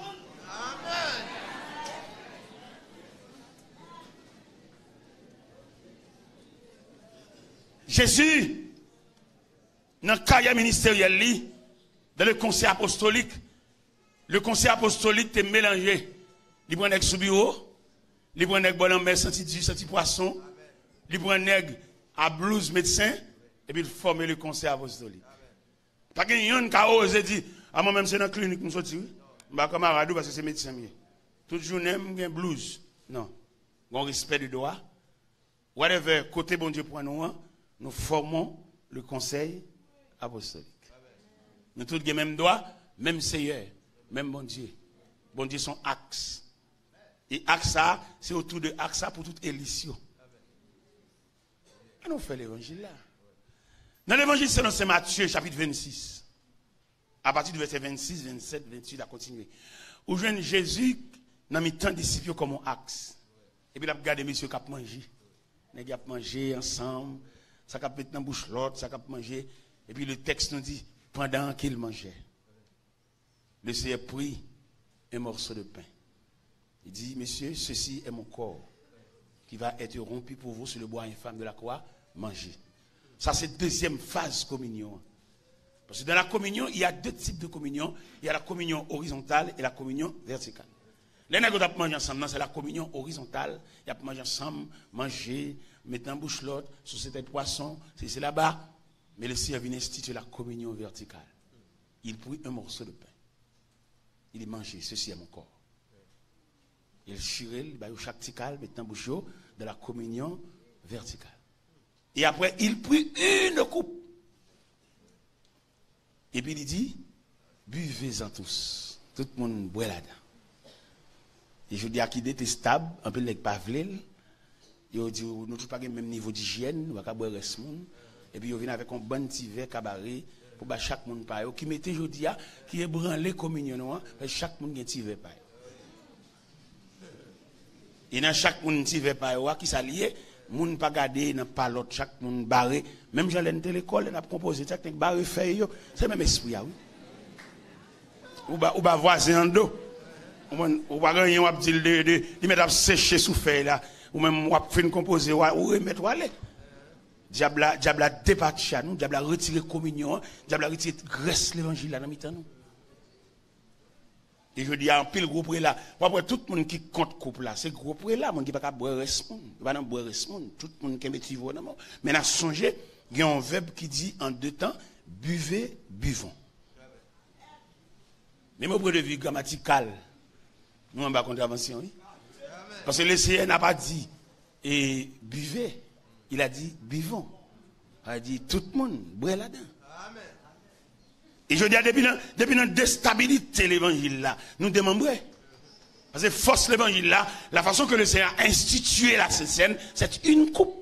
Jezi, nan karyè ministeryèl li, dans le conseil apostolique, le conseil apostolique te melanje. Li pran nèg sou biwo, li pran nèg bò lanmè, santi di, santi pwason, li pran nèg a blouz medsen, epi l fòme le conseil apostolique. Pa gen yonn ka oze di, a mwen menm se nan klinik m soti wi. M pa kanmarad ou paske se medsen m ye. Tout jounen m gen blouz. Non. Gon respè de dwa. Whatever, kote Bondye pran nou an, nous formons le conseil apostolik. Nou tout gen menm dwa, menm Seyè, menm Bondye. Bondye se yon aks. E aks sa, se otou de aks sa pou tout elis yo. Ann nou fè levanjil la. Nan levanjil selon Sen Matye, chapit vennsis, apati de vèsè vennsis, vennsèt, vennwit, a kontinye. Ou jwenn Jezi nan mitan disip yo kòm yon aks. Epi l ap gade mesye k ap manje. Nèg y ap manje ansanm, sa k ap met nan bouch lòt, sa k ap manje. Epi le tèks nou di, pandan ke l manje, le Seyè pri un morceau de pain. Il dit, messieurs, ceci est mon corps qui va être rompu pour vous sur le bois infâme de la croix. Mangez. Sa se dezyèm faz kominyon an. Parce que dans la communion, il y a deux types de communion. Il y a la communion horizontale et la communion verticale. Lè nèg yo t ap manje ansanm nan, se la communion horizontale. Y ap manje ansanm, manje, met nan bouch lòt, sou se tèt pwason, se se laba. Men le Seyè vin enstitye la communion verticale. Il prit un morceau de pain. Il dit, mangez, ceci est mon corps. E l chire l, li ba yo chak ti kal, met nan bouch yo, dans la communion verticale. Et après, il prit une coupe. Epi li di, buvez-en tous. Tout moun bwè ladan. E jodi a ki detestab, anpil nèg pa vle l. Yo di w, nou tout pa gen menm nivo dijyèn, nou pa ka bwè rès moun. Epi yo vin avèk yon bann ti vè kabare pou ba chak moun pa yo, ki mete jodi a, ki ebranle kominyon nou an, paske chak moun gen ti vè pa yo. E nan chak moun ti vè pa yo a, kisa l ye? Moun pa gade nan pa lòt, chak moun bare. Menm jan lè n te lekòl, lè n ap konpoze, chak nèg bare fèy yo. Se menm espri a, wi. Ou ba, ou ba vwazen an do. Ou konprann, ou pa gen anyen w ap di l de, de, li mèt ap seche sou fèy la. Ou menm w ap fin konpoze, w a, ou remèt, w ale. Dyab la, dyab la depatche a nou, dyab la retire kominyon an, dyab la retire grès levanjil la nan mitan nou. E jodi a, anpil gwo prela, w ap wè tout moun ki kont koup la, se gwo prela, moun ki pa ka bwè rès moun. Yo pa nan bwè rès moun, tout moun kenbe ti vo nan men w. Men n a sonje, gen yon vèb ki di an de tan, buvez, buvons. Menm o pwen de vi gramatikal, nou anba kontravansyon, wi. Paske le Seyè n a pa di, e, buvez, il a dit, buvons. Sa vle di, tout moun, bwè ladan. E jodi a, depi nan, depi nan destabilite levanjil la, nou demanbre. Paske fòs levanjil la, la façon que le Seigneur a institué la Sainte Seine, c'est une coupe.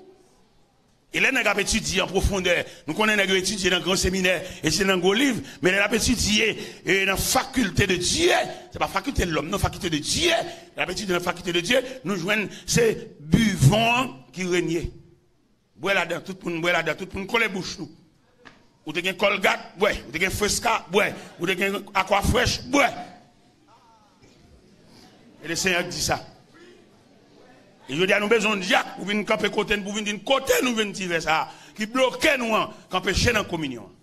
E lè nèg ap etidye an pwofondè, nou konnen nèg yo etidye nan gran seminè, etidye nan gwo liv, men lè l ap etidye, e, nan fakilte de Dye, se pa fakilte lòm, non, fakilte de Dye, lè l ap etidye nan fakilte de Dye, nou jwenn se buvons an ki renye. Bwè ladan, tout moun bwè ladan, tout moun kole bouch nou. Ou te gen Colgate, bwè. Ou te gen Fresca, bwè. Ou te gen Aquafresh, bwè. E le Seyè di sa. E jodi a nou bezwen yon dyak pou vin kanpe kote n, pou vin di n kote nou jwenn ti vè sa a, ki bloke nou an, k anpeche n nan kominyon an.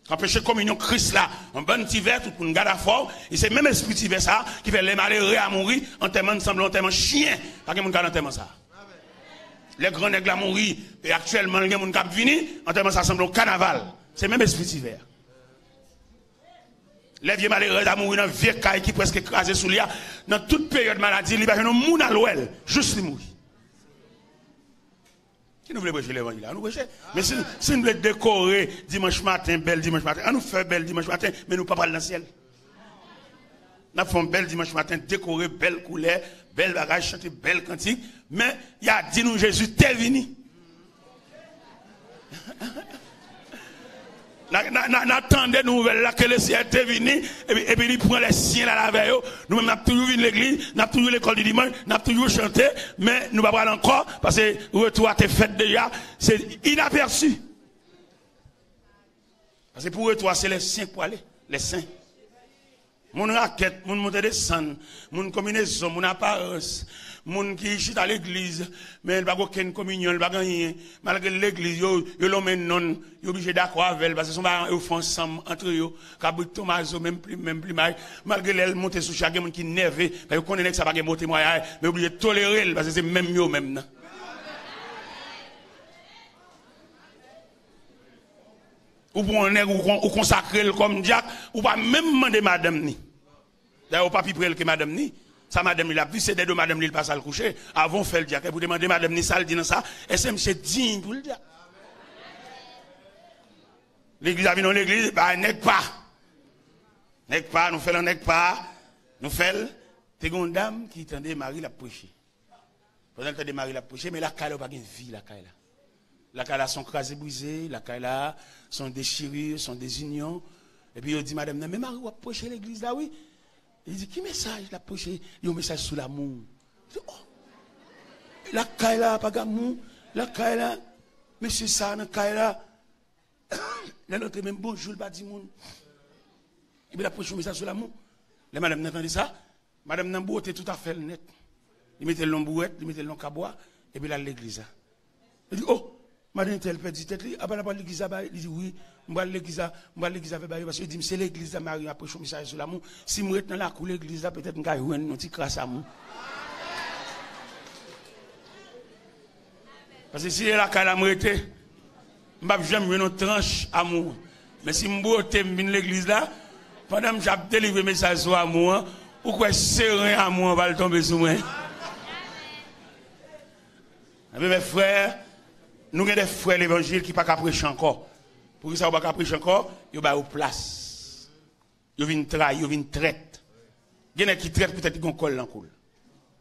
K anpeche kominyon Kris la, yon bann ti vè, tout moun gad afè w, e se menm espri ti vè sa a ki fè lè malere a mouri, antèman l sanble yon antèman chen, pa gen moun k al antèman sa a. Lè gran nèg la mouri, e aktyèlman l gen moun k ap vini, antèman sa sanble yon kanaval. Se menm espri ti vè a. Lè vye malerèz la mouri nan vye kay ki prèske kraze sou li a, nan tout peryòd maladi, li pa jwenn yon moun al wè l, jis li mouri. Si nou vle preche levanjil la, ann nou preche. Men si, si n vle dekore dimanch maten, bèl dimanch maten, ann nou fè bèl dimanch maten, men nou pa pral nan syèl. N ap fè yon bèl dimanch maten, dekore, bèl koulè, bèl bagay, chante bèl kantik, men y a di nou Jezi te vini. N a, n a, n a, n a tande nouvèl la ke le Seyè te vini, epi, epi li pran lè syen l al avè yo. Nou menm, n ap toujou vin legliz, n ap toujou lekòl di dimanch, n ap toujou chante, men nou pa pral ankò, paske retou a te fèt deja, se inapèsi. Paske pou retou a, se lè syen k pwale, lè sen. Moun rakèt, moun monte desann, moun konbinezon, moun aparans, moun ki chita legliz, men li pa gen okenn kominyon, li pa gen anyen. Malgre l legliz, yo, yo lonmen non l, yo oblije dakò avè l, paske se yon bagay yo fè ansanm antre yo, kabrit tomazo, menm plim, menm plimay. Malgre lè l monte sou chè a, gen moun ki nève, paske yo konnen nèg sa pa gen bon temwayaj, men yo oblije tolere l, paske se menm yo menm nan. Ou pran yon nèg, ou kon-, ou konsakre l kòm dyak, ou pa menm mande madanm ni. Dayè, ou pa pi pre l ke madanm ni. Sa madanm li la ap viv, se dèdo madanm li, li pa sa l kouche. Avan w fè l dyak, epi w te mande madanm ni sa l di nan sa, èske misye diy pou l dyak? Legliz la vin yon legliz, ba nèg pa. Nèg pa, nou fè l an nèg pa. Nou fè l. Te gen yon dam ki tande mari l ap preche. Pandan l tande mari l ap preche, men lakay la, pa gen vi lakay la. Lakay la se yon kraze brize, lakay la se yon dechirure, se yon dezinyon. Epi yo di madanm nan, men mari w ap preche legliz la, wi. Li di, ki mesaj l ap preche? Li di, yon mesaj sou lamou. Li di, oh! Lakay la, pa gen amou. Lakay la, mesye sa nan kay la. Lè l antre, menm bonjou, l pa di moun. Epi l ap preche yon mesaj sou lamou. Lè madanm nan tande sa, madanm nan bwote tout afè l nèt. Li mete l nan bourèt, li mete l nan kabwa, epi l al legliz la. Li di, oh, madan entèl pèdi tèt li, apa l ap al legliz la bay? Li di, wi, m pral legliz la, m pral legliz la fè bagay yo, paske yo di m se legliz la mari m ap preche yon mesaj sou lamou. Si m ret nan lakou legliz la, petèt m ka jwenn yon ti kras amou. Paske si se lakay la m rete, m p ap janm jwenn yon tranch amou. Men si m bwote, m vin legliz la, pandan m ap delivre mesaj sou amou an, ou kwè seren amou an pral tonbe sou mwen? Ebyen, mes frères, nou gen de frè levanjil ki pa ka preche ankò. Poukisa yo pa ka preche ankò? Yo ba yo plas. Yo vin trayi, yo vin trèt. Gen nèg ki trèt poutèt li gen yon kòl nan kou l.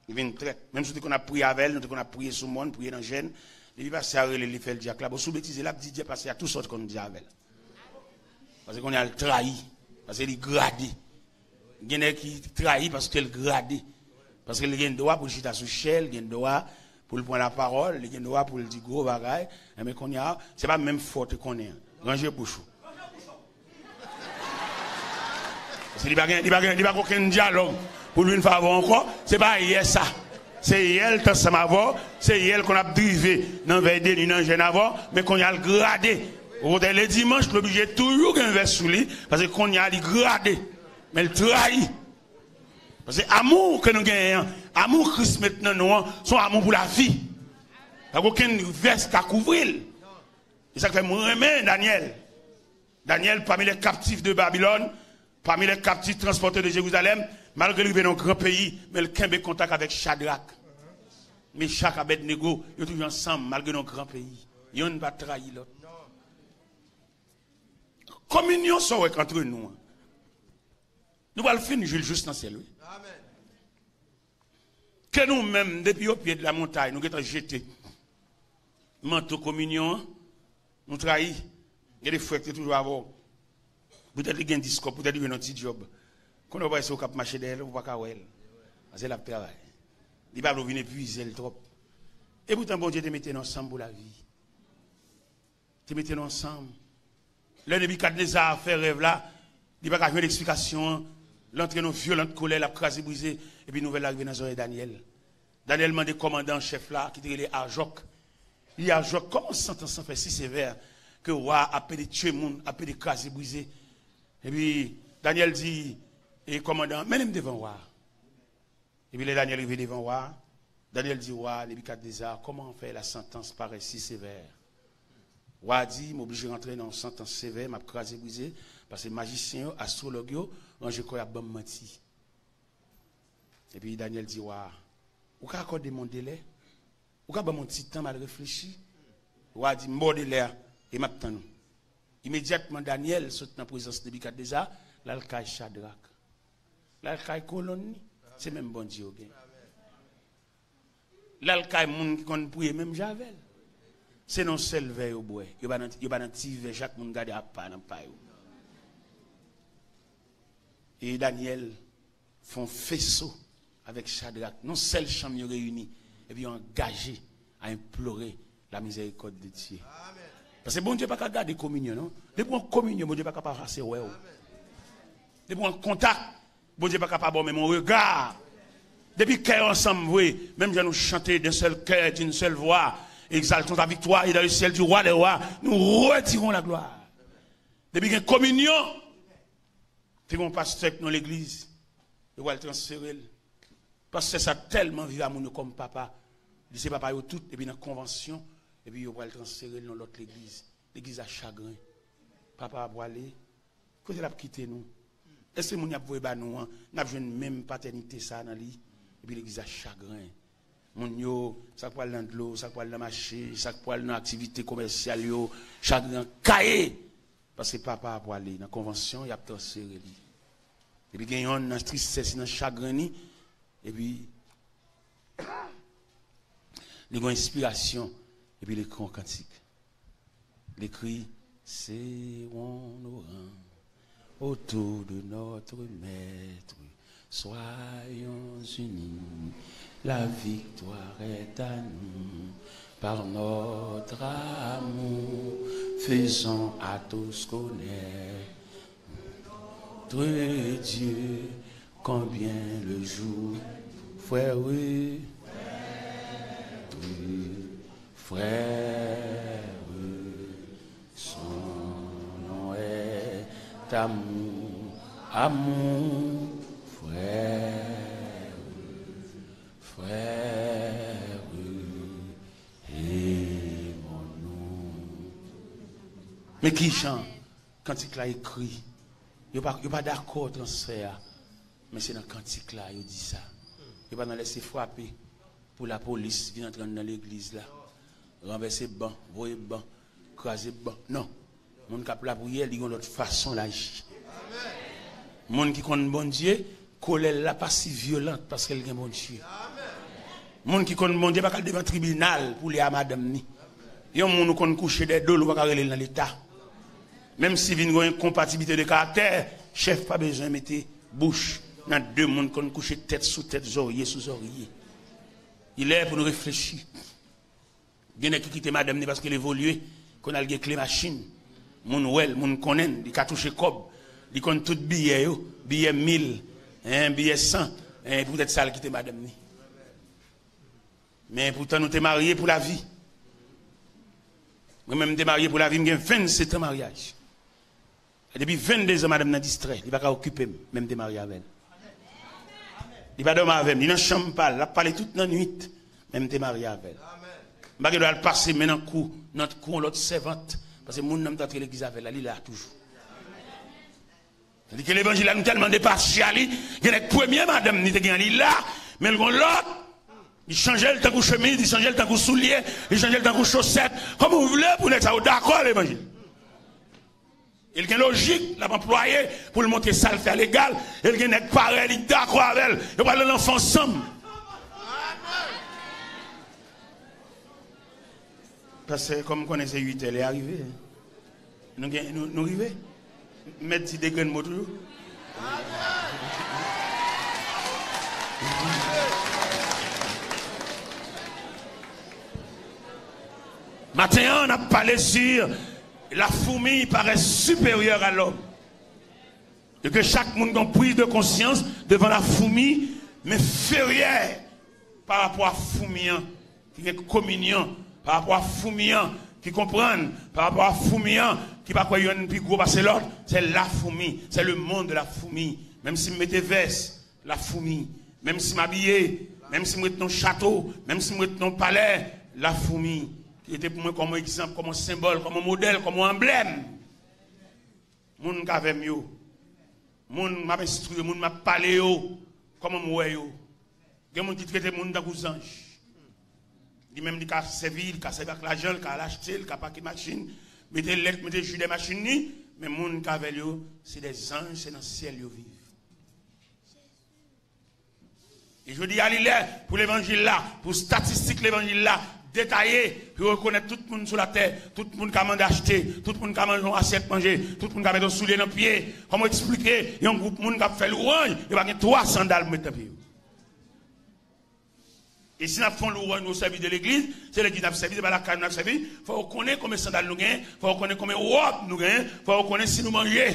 Li vin trèt. Menm si w te konn ap priye avè l, nou te konn ap priye sou mòn, priye nan jèn. Depi pastè a rele l, li fè l dyak la. Bon, si w betize, l ap di dyak pastè a tout sa w te konn di avè l. Paske kounye a l trayi. Paske li grade. Gen nèg ki trayi paske l grade. Paske li gen dwa pou l chita sou chè, li gen dwa pou l pran lapawòl, li gen dwa pou l di gwo bagay. Enben kounye a, se pa menm fwa w te konnen an. Ranje bouch ou. Paske li pa gen, li pa gen, li pa gen okenn dyalòg pou l vin fè avè w ankò. Se pa yè sa. Se yè l t ansanm avè w, se yè l konn ap drive nan vèy de nwi nan jèn avè w, men kounye a l grade. Okontrè, ledimanch, l oblije toujou gen vès sou li, paske kounye a li grade. Men l trayi. Paske amou ke nou genyen an, amou Kris met nan nou an, se yon amou pou lavi. Pa gen okenn vès ka kouvri l. E sa k fè mwen renmen Danyèl. Danyèl, parmi les captifs de Babylone, parmi les captifs transportés de Jérusalem, malgre l rive nan yon gran peyi, men l kenbe kontak avèk Chadrak, Mechak, Abèdnego, yo toujou ansanm, malgre nan yon gran peyi. Yonn pa trayi lòt. Kominyon sa w wè k antre nou an. Nou pral fin jwi l jous nan syèl, wi. Ke nou menm, depi o pye de la montay, nou gentan jete manto kominyon an, nou trayi. Gen de frè ki te toujou avè w. Poutèt li gen dis kòb, poutèt li jwenn yon ti djòb. Kounye a w pa wè se ou k ap mache dèyè l, ou pa ka wè l. Paske l ap travay. Li pa vle w vin epuize l twòp. Epoutan, Bondye te mete nou ansanm pou lavi. Te mete nou ansanm. Lè Nebikadneza fè rèv la, li pa ka jwenn eksplikasyon an. L antre nan yon vyolan kolè, l ap kraze brize, epi nouvèl la rive nan zòrèy Danyèl. Danyèl mande kòmandan an chèf la, ki te rele Ajòk. Li di Ajòk, kòman santans lan fè si sevè ke wa a ap pede tye moun, ap pede kraze brize? Epi Danyèl di, e kòmandan an, mennen m devan wa a. Epi lè Danyèl rive devan wa a, Danyèl di wa a, Nebikadneza, kòman fè la santans parèt si sevè? Wa a di, m oblije rantre nan yon santans sevè, m ap kraze brize, paske majisyen yo, astwològ yo, ranje kò y ap ban m manti. Epi Danyèl di wa a, ou ka akòde m yon delè? Ou ka ban m yon ti tan m al reflechi? Wa a di, m ba w delè a, e m ap tann ou. Imedyatman, Danyèl sot nan prezans Nebikadneza, l al kay Chadrak. L al kay kolonn li, se menm Bondye yo gen. L al kay moun ki konn priye menm jan avè l. Se nan sèl vè yo bwè. Yo pa nan, yo pa nan ti vè, chak moun gade apa nan pa yo. E Danyèl fè yon feso avèk Chadrak, nan sèl chanm yo reyini, epi yo angaje a implore la miséricorde de Dieu. Paske Bondye pa ka gade kominyon, non. Depi w an kominyon, Bondye pa ka pa pase wè w. Depi w an kontak, Bondye pa ka pa ba w menm yon rega. Depi kè yo ansanm vre, menm jan nou chante d'un seul cœur, d'une seule voix, exaltons ta victoire, et dans le ciel du roi des rois, nous retirons la gloire. Depi gen kominyon, te gen yon pastè k nan legliz, yo pral transfere l. Pastè sa tèlman viv a moun yo kòm papa, li se papa yo tout, epi nan konvansyon, epi yo pral transfere l nan lòt legliz. Legliz la chagren. Papa a pwale, kote l ap kite nou? Èske moun y ap voye ba nou an, n ap jwenn menm patènite sa a nan li? Epi legliz la chagren. Moun yo, sa k pral nan dlo, sa k pral nan mache, sa k pral nan aktivite komèsyal yo, chagren an kaye. Paske papa a pwale nan konvansyon, y ap transfere li. Epi gen yonn nan tristès li, nan chagren li, epi li gen yon enspirasyon, epi li ekri yon kantik. Li ekri, Serrons nos rangs autour de notre maître, soyons unis, la victoire est à nous. Par notre amour, faisons à tous connaître notre Dieu, combien le jour, frère, frère, son nom est amour, amour, frère, frère, aimons-nous. Men ki jan kantik la ekri? Yo pa, yo pa dakò transfè a, men se nan kantik la yo di sa. Yo pa nan lèse frape pou lapolis vin antre anndan legliz la, ranvèse ban, voye ban, kraze ban. Non. Moun k ap lapriyè, li gen yon lòt fason l aji. Moun ki konn Bondye, kolè l la pa si vyolan paske l gen Bondye. Moun ki konn Bondye pa ka al devan tribinal pou li a madanm ni. Yon moun ou konn kouche dèyè do l, ou pa ka rele l nan leta. Menm si vin gen yon enkonpatiblite de karaktè, chèf pa bezwen mete bouch nan de moun konn kouche tèt sou tèt, zòrye sou zòrye. Li lè pou nou reflechi. Gen nèg ki kite madanm ni paske l evolye, konn al gen kle machin. Moun wè l, moun konnen l, li ka touche kòb. Li konn tout biyè yo, biyè mil, en, biyè san, en, poutèt sa l kite madanm ni. Men poutan nou te marye pou lavi. Mwen menm m te marye pou lavi, m gen vennsetan maryaj. Depi venndezan madanm nan distrè, li pa ka okipe m, men m te marye avè l. Li pa dòmi avè m, li nan chanm pa l, l ap pale tout nan nwit, men m te marye avè l. M pa gen dwa al pase men nan kou, nan kou yon lòt sèvant, paske moun nan m t antre legliz avè l la, li la toujou. Tandike levanjil la, nou tèlman depatya li, gen nèg premye madanm ni te gen an, li la, men l gon lòt, li chanje l tankou chemiz, li chanje l tankou soulye, li chanje l tankou chosèt. Kòman w vle pou nèg sa yo dakò levanjil? E l gen lojik l ap anplwaye pou l montre sa l fè a legal, e l gen nèg parèy li dakò avè l, yo pral nan lanfè ansanm. Pastè, kòm m konnen se uit è lè a rive, nou gen, nou, nou rive? M mèt di de grenn mo toujou. Maten an, n ap pale sur la fourmi paraît supérieure à l'homme. E ke chak moun gen yon priz de konsyans devan la fourmi, men enferyè pa rapò a foumi an ki gen kominyon, pa rapò a foumi an ki konprann, pa rapò a foumi an ki pa kwè yonn pi gwo pase lòt. C'est la fourmi, c'est le monde de la fourmi. Menm si m mete vès, la fourmi. Menm si m abiye, menm si m ret nan yon chato, menm si m ret nan yon palè, la fourmi. Ki rete pou mwen kòm yon egzanp, kòm yon senbòl, kòm yon modèl, kòm yon anblèm. Moun k avè m yo, moun m ap enstwi yo, moun m ap pale yo, kòman m wè yo? Gen moun ki trete moun tankou zanj. Li menm li ka sèvi, li ka sèvi ak lajan, li ka al achte, li ka pake machin, mete lèt, mete ji dèyè machin li, men moun k avè l yo, se de zanj, se nan syèl yo viv. E jodi a, li lè pou levanjil la, pou statistik levanjil la detaye, pou yo rekonèt tout moun sou latè, tout moun ka mande achte, tout moun ka manje yon asyèt manje, tout moun ka mete yon soulye nan pye. Kòman w eksplike yon gwoup moun k ap fè lwanj, yo pa gen twa sandal pou met nan pye yo? E si n ap fè yon lwanj, nou sèvi de legliz, se legliz n ap sèvi, se pa lakay nou n ap sèvi, fò yo konnen konbyen sandal nou genyen, fò yo konnen konbyen wòb nou genyen, fò yo konnen si nou manje.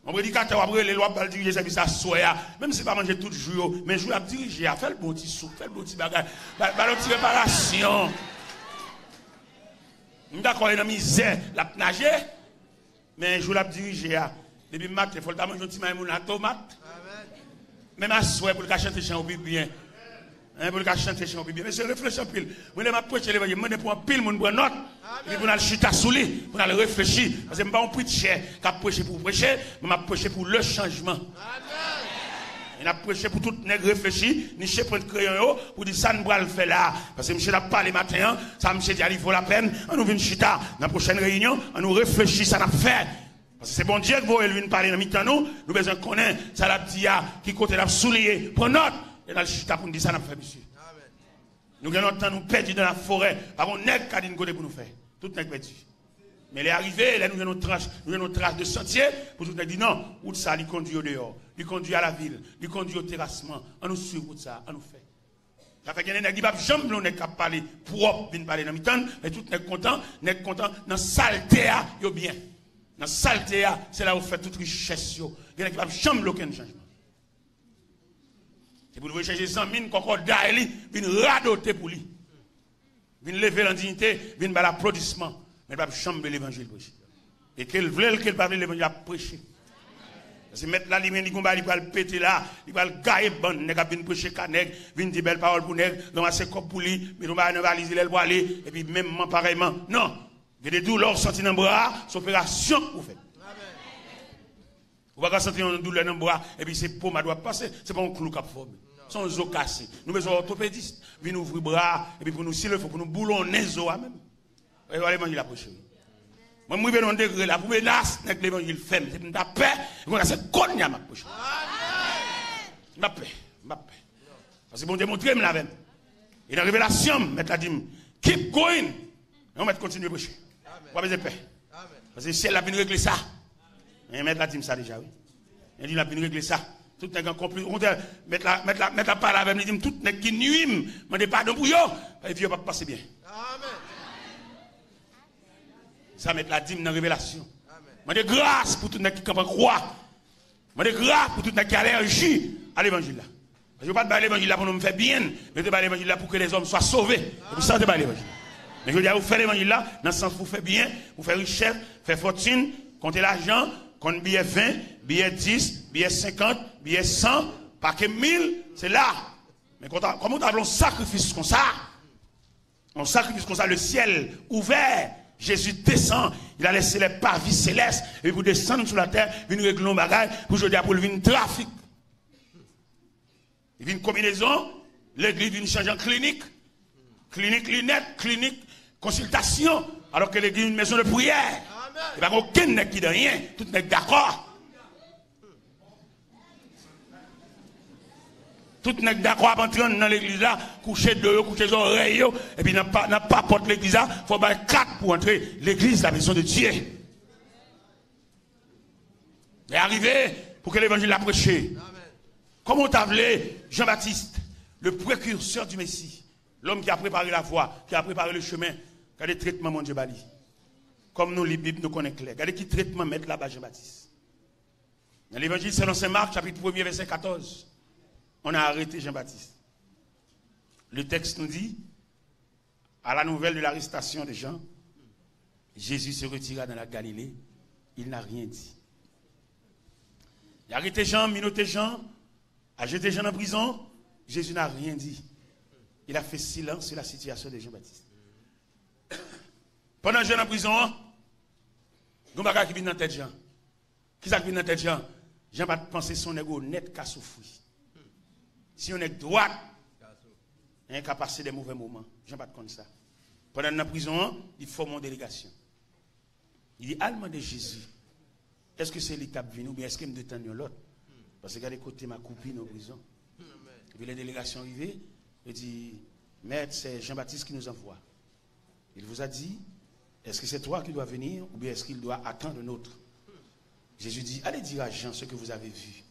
Yon predikatè w ap rele l, w ap ba l dirije sèvis aswè a. Menm si l pa manje tout jou yo, men jou l ap dirije a, fè l bon ti soup, fè l bon ti bagay. Ba, ba l yon ti reparasyon. M dakò, li nan mizè, l ap naje. Men jou l ap dirije a, depi maten, fò l ta manje yon ti may moun a tomat. Menm aswè, pou l ka chante chan yo pi byen. Hein, pou l ka chante chan yo pi byen. Mesye, reflechi anpil. Mwen, lè m ap preche levanjil, m mande pou anpil moun pran nòt. Epi pou n al chita sou li, pou n al reflechi. Paske m pa yon preacher k ap preche pou preche, men m ap preche pou le changement. E n ap preche pou tout nèg reflechi, niche pwent kreyon yo, pou di sa n pral fè la. Paske misye t ap pale maten an, sa misye di a li vo lapèn, ann nou vin chita nan pwochèn reyinyon, ann nou reflechi sa n ap fè. Paske se Bondye k voye l vin pale nan mitan nou, nou bezwen konnen sa l ap di a, ki kote l ap souliye. Pran nòt, lè n al chita pou n di sa n ap fè, mesye. Nou gen lontan nou pèdi nan laforè, pa gon nèg ka di n kote pou nou fè. Tout nèg pèdi. Men lè arive, lè nou jwenn yon tranch, nou jwenn yon tras de santye, pou tout nèg di non, wout sa, li kondui yo deyò, li kondui a lavil, li kondui yo terasman, ann nou swiv wout sa, ann nou fè. Sa fè gen de nèg, li p ap janm vle yon nèg k ap pale pwòp vin pale nan mitan l, men tout nèg kontan, nèg kontan, nan salte a, yo byen. Nan salte a, se la yo fè tout richès yo. Gen nèg ki p ap janm vle okenn chanjman. Se pou l voye chèche zanmi l, kòkòday li, vin radote pou li. Vin leve l an diyite, vin ba l aplodisman. Men l p ap janm vle levanjil preche. E ke l vle l, ke l pa vle, levanjil ap preche. Paske mèt la, li menm, li gon bagay li pral pete la, li pral gaye bann nèg ap vin preche ka nèg, vin di bèl pawòl pou nèg, ranmase kòb pou li, mete yon bagay nan valiz li lè l prale, epi menmman parèyman. Non! Gen de doulè w santi nan bra a, se operasyon pou fè. Ou pa ka santi yon doulè nan bra, epi se pomad w ap pase, se pa yon klou k ap fòme. Se yon zo kase. Nou bezwen òtopedis, vin ouvri bra a, epi pou nou, si le fo, pou nou boulonnen zo a menm. E pa levanjil la preche. Mwen, m rive nan yon degre la, pou menas nèg levanjil fè m, se pou m ta pè, e konn se kounye a m ap preche. M pa pè, m pa pè. Paske Bondye montre m l avè m. E nan revelasyon m, mèt la di m, keep going. Non, mèt kontinye preche. Ou pa bezwen pè. Paske syèl la vin regle sa. Men mèt la di m sa deja, wi. Li di l ap vin regle sa. Tout nèg an konpli. Okontrè, mèt la, mèt la, mèt la pale avè m, li di m tout nèg ki nui m, mande padon pou yo. Epi yo p ap pase byen. Sa mèt la di m nan revelasyon. Mande gras pou tout nèg ki kanpe an kwa. Mande gras pou tout nèg ki alèji a levanjil la. Paske yo pa t bay levanjil la pou nou fè byen, men yo te bay levanjil la pou ke lèzòm swa sove. Se pou sa yo te bay levanjil la. Men jodi a, yo fè levanjil la nan sans pou fè byen, pou fè richès, fè fòtin, konte lajan, konn biyè ven, biyè dis, biyè senkant, biyè san, pake mil, se la. Men kòman w ta vle yon sakrifis konsa? Yon sakrifis konsa, le ciel ouvert, Jésus descend, il a laissé les parvis célestes, epi pou desann sou latè, vin regle yon bagay, pou jodi a pou l vin trafik. Li vin konbinezon, legliz vin chanje an klinik. Klinik linèt, klinik konsiltasyon, alò ke legliz vin mezon de priyè. E pa gen okenn nèg ki de anyen, tout nèg dakò. Tout nèg dakò ap antre nan legliz la, kouche do yo, kouche zòrèy yo, epi nan pa, nan papòt legliz la, fò w bay kat pou antre. Legliz, la maison de Dieu. Lè arive pou ke levanjil la preche. Kòman w ta vle Jean-Baptiste, le précurseur du Messie, l'homme qui a préparé la voie, qui a préparé le chemin, gade tretman Bondye ba li. Kòm nou li Bib, nou konnen klè. Gade ki tretman mèt la ba Jean-Baptiste. Dans l'Évangile selon saint Marc, chapitre premier, verset quatorze, on a arrêté Jean-Baptiste. Le texte nous dit, à la nouvelle de l'arrestation de Jean, Jésus se retira dans la Galilée, il n'a rien dit. Yo arete Jan, minote Jan, a jete Jan nan prizon, Jésus n'a rien dit. Il a fait silence sur la situation de Jean-Baptiste. Pandan Jan nan prizon an, gen bagay ki vin nan tèt Jan. Kisa k vin nan tèt Jan? Jan pa t panse se yon nèg onèt ka soufri. Si yon nèg dwat, en, ka pase de movè moman. Jan pa t konn sa. Pandan l nan prizon an, li fòme yon delegasyon. Li di, al mande Jezi, èske se li k t ap vini oubyen èske m dwe tann yon lòt? Paske gade kote m akoupi nan prizon. Epi lè delegasyon rive, yo di, Maître, c'est Jean-Baptiste qui nous envoie. Il vous a dit, est-ce que c'est toi qui dois venir ou bien est-ce qu'il doit attendre un autre? Jésus dit, allez dire à Jean ce que vous avez vu.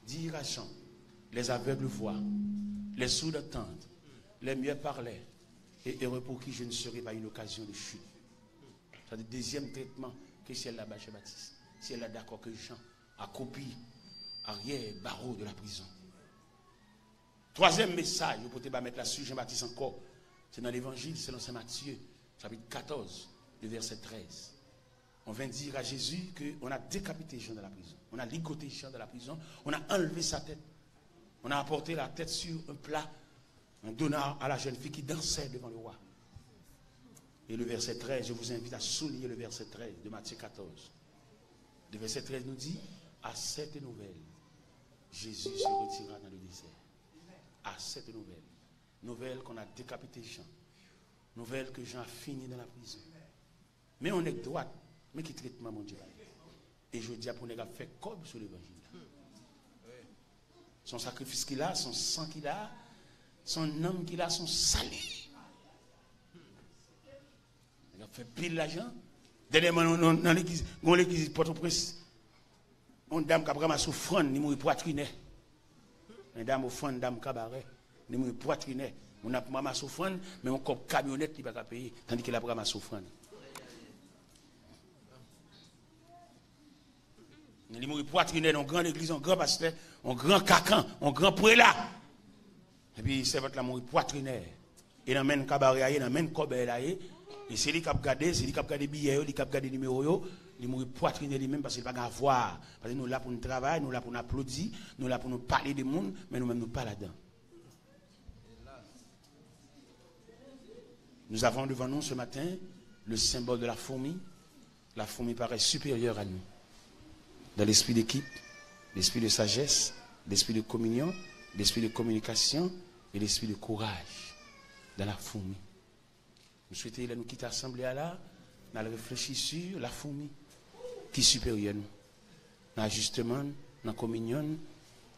Dire à Jean, les aveugles voient, les sourds entendent, les muets parlent, et heureux pour qui je ne serai pas une occasion de chute. Sa se dezyèm tretman ke syèl la bay Jean-Baptiste. Syèl la dakò ke Jan akoupi aryè bawo de la prizon. Twazyèm mesaj yo pote ba mèt la sou Jan Batis ankò, se nan Levanjil selon Sen Matye, chapit katòz, le vèsè trèz. On vint dire à Jésus que on a décapité Jean dans la prison, on a ligoté Jean dans la prison, on a enlevé sa tête, on a apporté la tête sur un plat, on donna à la jeune fille qui dansait devant le roi. Et le verset treize, je vous invite à souligner le verset treize de Matthieu quatorze. Le verset treize nous dit, à cette nouvelle, Jésus se retira dans le désert. À cette nouvelle. Nouvelle qu'on a décapité Jean. Nouvelle que Jean a fini dans la prison. Men yon nèg dwat, men ki tretman Bondye ba li. E jodi a pou nèg ap fè kòb sou levanjil la. Se yon sakrifis ki la, se yon san ki la, se yon nanm ki la, se yon sali. Nèg ap fè pil lajan. Dènyèman, nan, nan, nan legliz, gon legliz Pòtoprens, yon dam k ap ranmase ofrann, li mouri pwatrinè. Yon dam ofrann, dam kabarè, li mouri pwatrinè. Moun ap ranmase ofrann, men yon kòb kamyonèt li pa ka peye, tandike l ap ranmase ofrann. Li mouri pwatrinè nan yon gran legliz, yon gran pastè, yon gran kakan, yon gran prela. Epi sèvant la mouri pwatrinè. E nan men kabarè a ye, nan men kòbèy la ye. E se li k ap gade, se li k ap gade biyè yo, li k ap gade nimewo yo. Li mouri pwatrinè li menm paske li pa gen avwa. Paske nou la pou nou travay, nou la pou nou aplodi, nou la pou nou pale de moun, men nou menm nou pa ladan. Nous avons devant nous ce matin le symbole de la fourmi. La fourmi paraît supérieure à nous. Dans l'esprit d'équipe, l'esprit de sagesse, l'esprit de communion, l'esprit de communication et l'esprit de courage. Dans la fourmi. M swete lè nou kite asanble a la, n al reflechi sou la fourmi ki siperyè nou. Nan ajisteman n, nan kominyon n,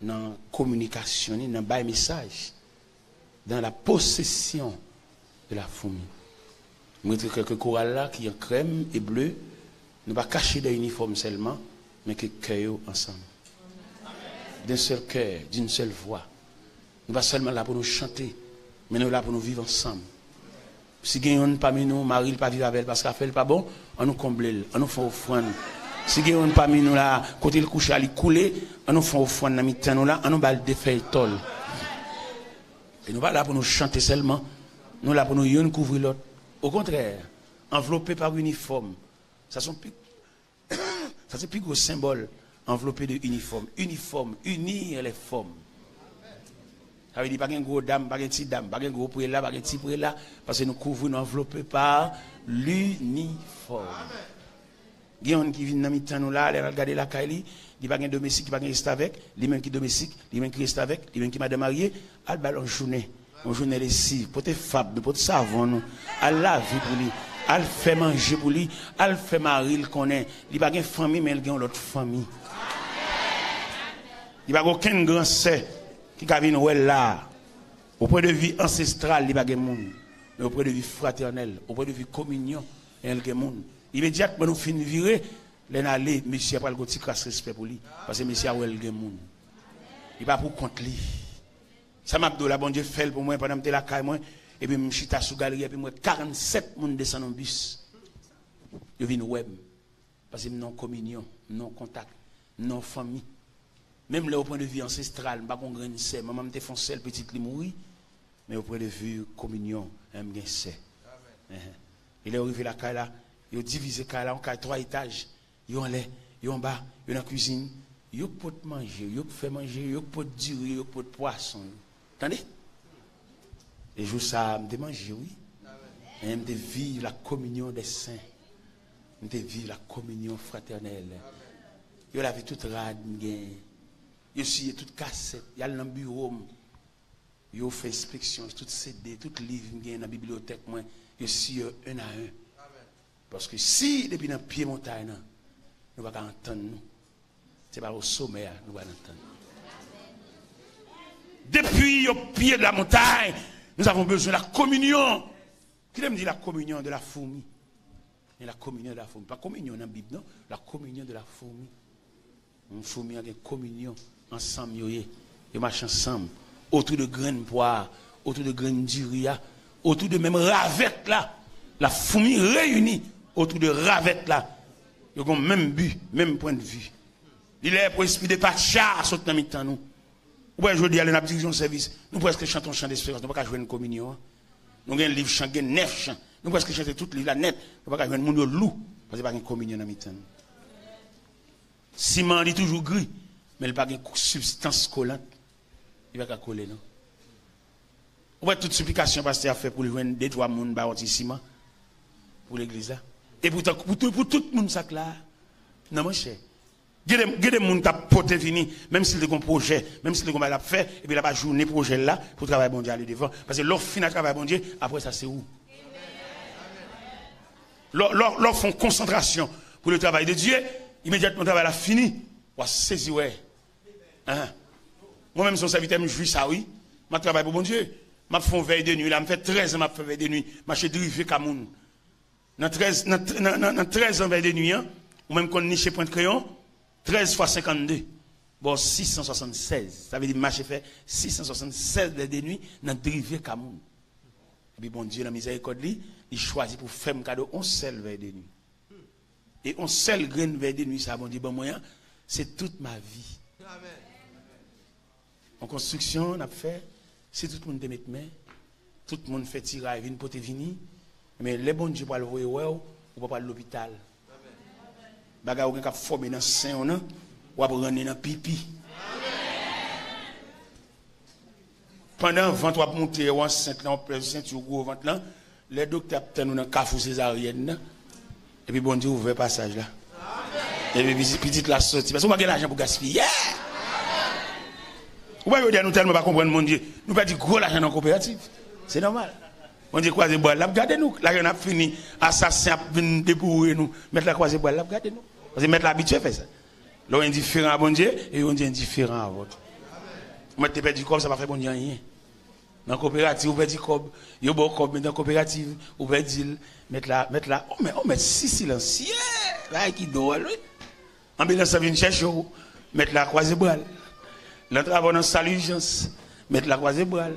nan kominikasyon n, nan bay mesaj, dans la possession de la fourmi. Mwen te kwè ke koral la ki an krèm e ble, nou pa kache dèyè inifòm sèlman, men ke kè yo ansanm. D'un seul cœur, d'une seule voix. Nou pa sèlman la pou nou chante, men nou la pou nou viv ansanm. Si gen yonn pami nou, mari l pa viv avè l paske afè l pa bon, an nou konble l, an nou fè ofrann. Si gen yonn pami nou la, kote l kouche a li koule, an nou fè ofrann nan mitan nou la, an nou ba l de fèy tòl. E nou pa la pou nou chante sèlman, nou la pou nou yonn kouvri lòt. Okontrè, anvlope pa inifòm. Sa se yon pi Sa se pi gwo senbòl, anvlope de inifòm. Inifòm, unir les formes. Sa vle di pa gen gwo dam, pa gen ti dam, pa gen gwo prela, pa gen ti prela, paske nou kouvri, nou anvlope pa linifòm. Gen youn ki vin nan mitan nou la, lè n al gade lakay li, li pa gen domestik, li pa gen restavèk, li menm ki domestik, li menm ki restavèk, li menm ki madan marye, al ba l yon jounen. Yon jounen lesiv, pote fab nou, pote savon nou, al lave pou li, al fè manje pou li, al fè mari l konnen li pa gen fanmi, men l gen yon lòt fanmi. Li pa gen okenn gran sè ki ka vin wè l la. Au point de vue ancestral, li pa gen moun. Men au point de vue fraternel, au point de vue kominyon, l gen moun. Imedyatman nou fin vire, lè n ale, mesye a pral gen yon ti kras respè pou li, paske mesye a wè l gen moun. Li pa pou kont li. Sa m ap di w la, Bondye fè l pou mwen pandan m te lakay mwen, epi m chita sou galri, epi m wè karannsèt moun desann yon bis. Yo vin wè m. Paske m nan yon kominyon, m nan yon kontak, m nan yon fanmi. Menm lè au point de vue ancestral, m pa gen yon grenn sè. Manman m te fè yon sèl pitit, li mouri. Men au point de vue kominyon, en, m gen sè. Enhen. E lè yo rive lakay la, yo divize kay la, yon kay twa etaj. Yo anlè, yo anba, yo nan kwizin. Yo k pot manje, yo k fè manje, yo k pot diri, yo k pot pwason. Tande? E jou sa a, m te manje, wi. Men m te viv la communion des saints. M te viv la communion fraternelle. Yo lave tout rad m gen. Yo siye tout kasèt. Y al nan biwo m. Yo fè enspeksyon, tout C D, tout liv m gen nan bibliyotèk mwen, yo siye youn a youn. Paske si depi nan pye montay nan, nou pa ka antann nou, se pa o somè a nou pral antann. Depuis au pied de la montagne, nous avons besoin de la communion. Kite m di la communion de la fourmi. Men la communion de la fourmi. Pa kominyon nan Bib, non. La communion de la fourmi. Yon foumi an gen kominyon, ansanm yo ye. Yo mache ansanm. Otou de grenn pwa a, otou de grenn diri a, otou de menm ravèt la. La foumi reyini otou de ravèt la. Yo gen menm bi, menm pwennvi. Li lè pou espri depatcha a sot nan mitan nou. Ou wè jodi a lè n ap dirije yon sèvis, nou prèske chante yon chan desperans, nou pa ka jwenn kominyon an. Nou gen liv chan, gen nèf chan. Nou prèske chante tout liv la nèt, nou pa ka jwenn moun yo lou, paske pa gen kominyon nan mitan nou. Siman an li toujou gri, men li pa gen kou-, sibstans kolant. Li pa ka kole non. Ou wè tout siplikasyon pastè a fè pou l jwenn de twa moun ba yon ti siman pou legliz la. E poutan, pou tout, pou tout moun sa k la, non monchè. Gen de, gen de moun t ap pote vini, menm si l te gon pwojè, menm si l te gon bagay l ap fè, epi l ap ajounen pwojè l la pou travay Bondye ale devan. Paske lè w fin ak travay Bondye, apre sa se ou. Lè, lè, lè w fè yon konsantrasyon pou le travay de Dye, Imedyatman travay la fini, w a sezi wè. Ahan. Mwen menm se yon sèvitè, m jwi sa wi. M ap travay pou Bondye. M ap fè yon vèy de nwi la, m fè trèz an m ap fè vèy de nwi. Mache drive ka moun. Nan trèz, nan, nan, nan, nan trèz an vèy de nwi an, ou menm konn niche pwent kreyon, trèz fwa senkannde. Bon, sis san swasannsèz. Sa vle di m mache fè sis san swasannsèz vèy de nwi nan drive ka moun. Epi Bondye nan mizèrikòd li, li chwazi pou fè m kado yon sèl vèy de nwi. E yon sèl grenn vèy de nwi sa Bondye ban mwen an, se tout ma vi. Yon konstriksyon n ap fè, si tout moun te met men, tout moun fè tiray vin pote vini, men lè Bondye pral voye wè w, ou pa pral lopital. Bagay ou gen k ap fòme nan sen w nan, w ap rannen nan pipi. Pandan vant w ap moute, w ansent lan, w pèse senti w gwo vant lan, lè doktè ap tann ou nan kafou sezaryèn nan, epi Bondye ouvè pasaj la. Epi pitit, pitit la soti. Paske ou pa gen lajan pou gaspiye. Ou pa jodi a nou tèlman pa konprann Bondye. Nou pèdi gwo lajan nan koperativ. Se nòmal. Bondye kwaze bra l, l ap gade nou. Lajan n ap fini, asasen ap vin deboure nou. Mèt la kwaze bra l, l ap gade nou. Paske mèt la abitye fè sa. Lè w endiferan a Bondye, e Bondye endiferan avè w tou. Ou mèt te pèdi kòb, sa pa fè Bondye anyen. Nan koperativ, ou pèdi kòb, yo ba w kòb, men nan koperativ, ou pèdi l. Mèt la, mèt la, o mèt, o mèt si silansye, bagay ki dwòl, wi. Anbilans lan vin chèche w, mèt la kwaze bra l. L antrave w nan sal ijans, mèt la kwaze bra l.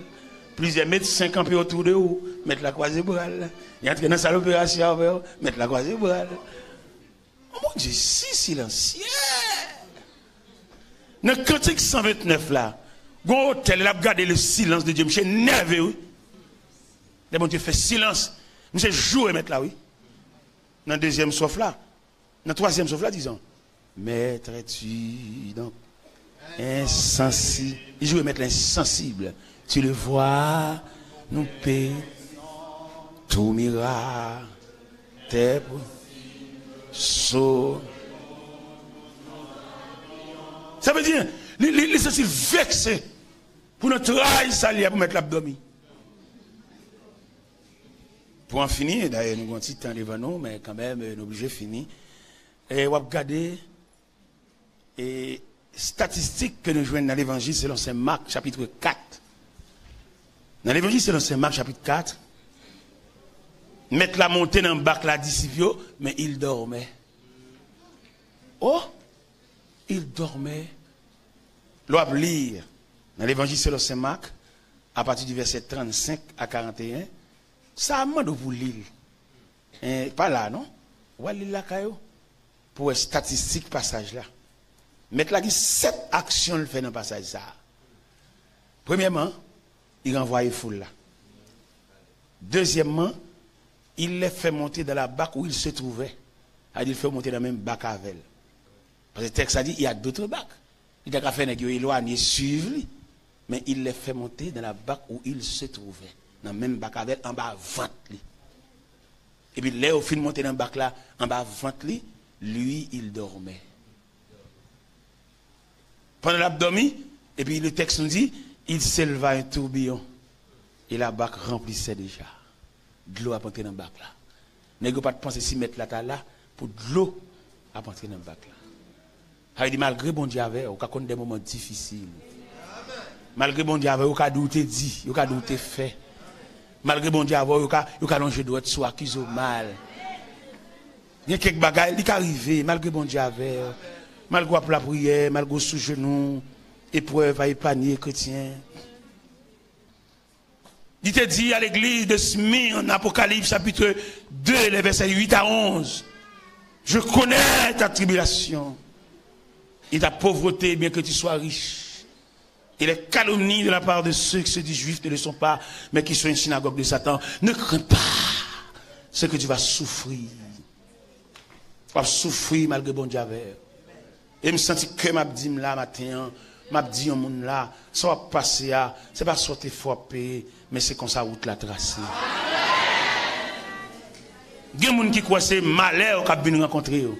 Plizyè medsen kanpe otou de ou, mèt la kwaze bra l. Li antre nan sal operasyon avè w, mèt la kwaze bra l. Bondye si silansye. Nan Kantik san ventnèf la, gon otè l ap gade le silence de Dieu. Misye nève, wi. Lè Bondye fè silans, misye joure mèt la, wi. Nan dezyèm sòf la, nan twazyèm sòf la, dizon, Maître, tu donc insensible. Li joure mèt la ensansib. Tu le vois, nous payons tout miracle. Tèp. So. Sa vle di, li, li, li santi l vekse pou nan tray sa li a pou mèt la ap dòmi. Pou an fini, dayè nou gon ti tan devan nou, men kanmenm, eh, nou oblije fini. E w ap gade, e, statistik ke nou jwenn nan Levanjil selon Sen Mak, chapit kat. Nan Levanjil selon Sen Mak, chapit kat, mèt la monte nan bak la, disip yo, men il dormait. Oh, il dormait. Lè w ap li nan Levanjil selon Sen Mak, apati di vèsè trannsenk a karanteyen, sa a mande w pou li l. En, pa la, non? W al li l lakay ou pou w wè statistik pasaj la. Mèt la gen sèt aksyon l fè nan pasaj sa a. Premyèman, li ranvwaye foul la. Dezyèmman, il les fait monter dans la barque où ils se trouvaient. Sa vle di l fè yo monte nan menm bak avè l. Paske tèks la di, il y a d'autres barques. Li ta ka fè nèg yo elwanye, swiv li. Men il les fait monter dans la barque où ils se trouvaient. Nan menm bak avè l, anba vant li. Epi lè yo fin monte nan bak la, anba vant li, lui, il dormait. Pandan l ap dòmi, epi le tèks nou di, il s'éleva un tourbillon, et la barque remplissait déjà. Dlo ap antre nan bak la. Nèg yo pa t panse si mèt la ta la pou dlo ap antre nan bak la. Sa vle di, malgre Bondye avè w, ou ka konn de moman difisil. Malgre Bondye avè w, yo ka di w te di, yo ka di w te fè. Malgre Bondye avè w, yo ka, yo ka lonje dwèt sou w, akize w mal. Gen kèk bagay, li ka rive, malgre Bondye avè w. Malgre w ap lapriyè, malgre w sou jenou, eprèv a epanye kretyen. Li te di a legliz de Smyrne, Apokalips chapitre deux, les versets huit à onze, je connais ta tribulation et ta pauvreté, bien que tu sois riche, et les calomnies de la part de ceux qui se disent juifs ne le sont pas, mais qui sont une synagogue de Satan. Ne crains pas ce que tu vas souffrir. W ap soufri malgre Bondye avè w. E m santi kè m ap di m la maten an, m ap di yon moun la, sa w ap pase a, se pa sa w te fè w ap peye, men se konsa wout la trase. Gen moun ki kwè se malè yo k ap vin rankontre yo.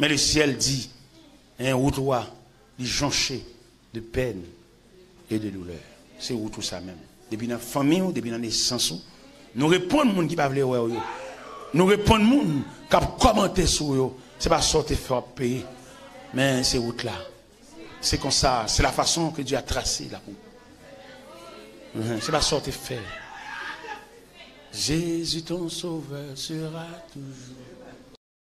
Men lesyèl di, en, wout ou a, li jonche de pèn e de doulè. Se wout ou sa menm. Depi nan fanmi w, depi nan nesans ou, nou reponn moun ki pa vle wè w yo. Nou reponn moun k ap kòmante sou w yo. Se pa sa w te fè w ap peye, men se wout la. Se konsa, c'est la façon que Dieu a tracé la pou. Mhm, se pa sa w te fè. Jésus ton sauveur sera toujours.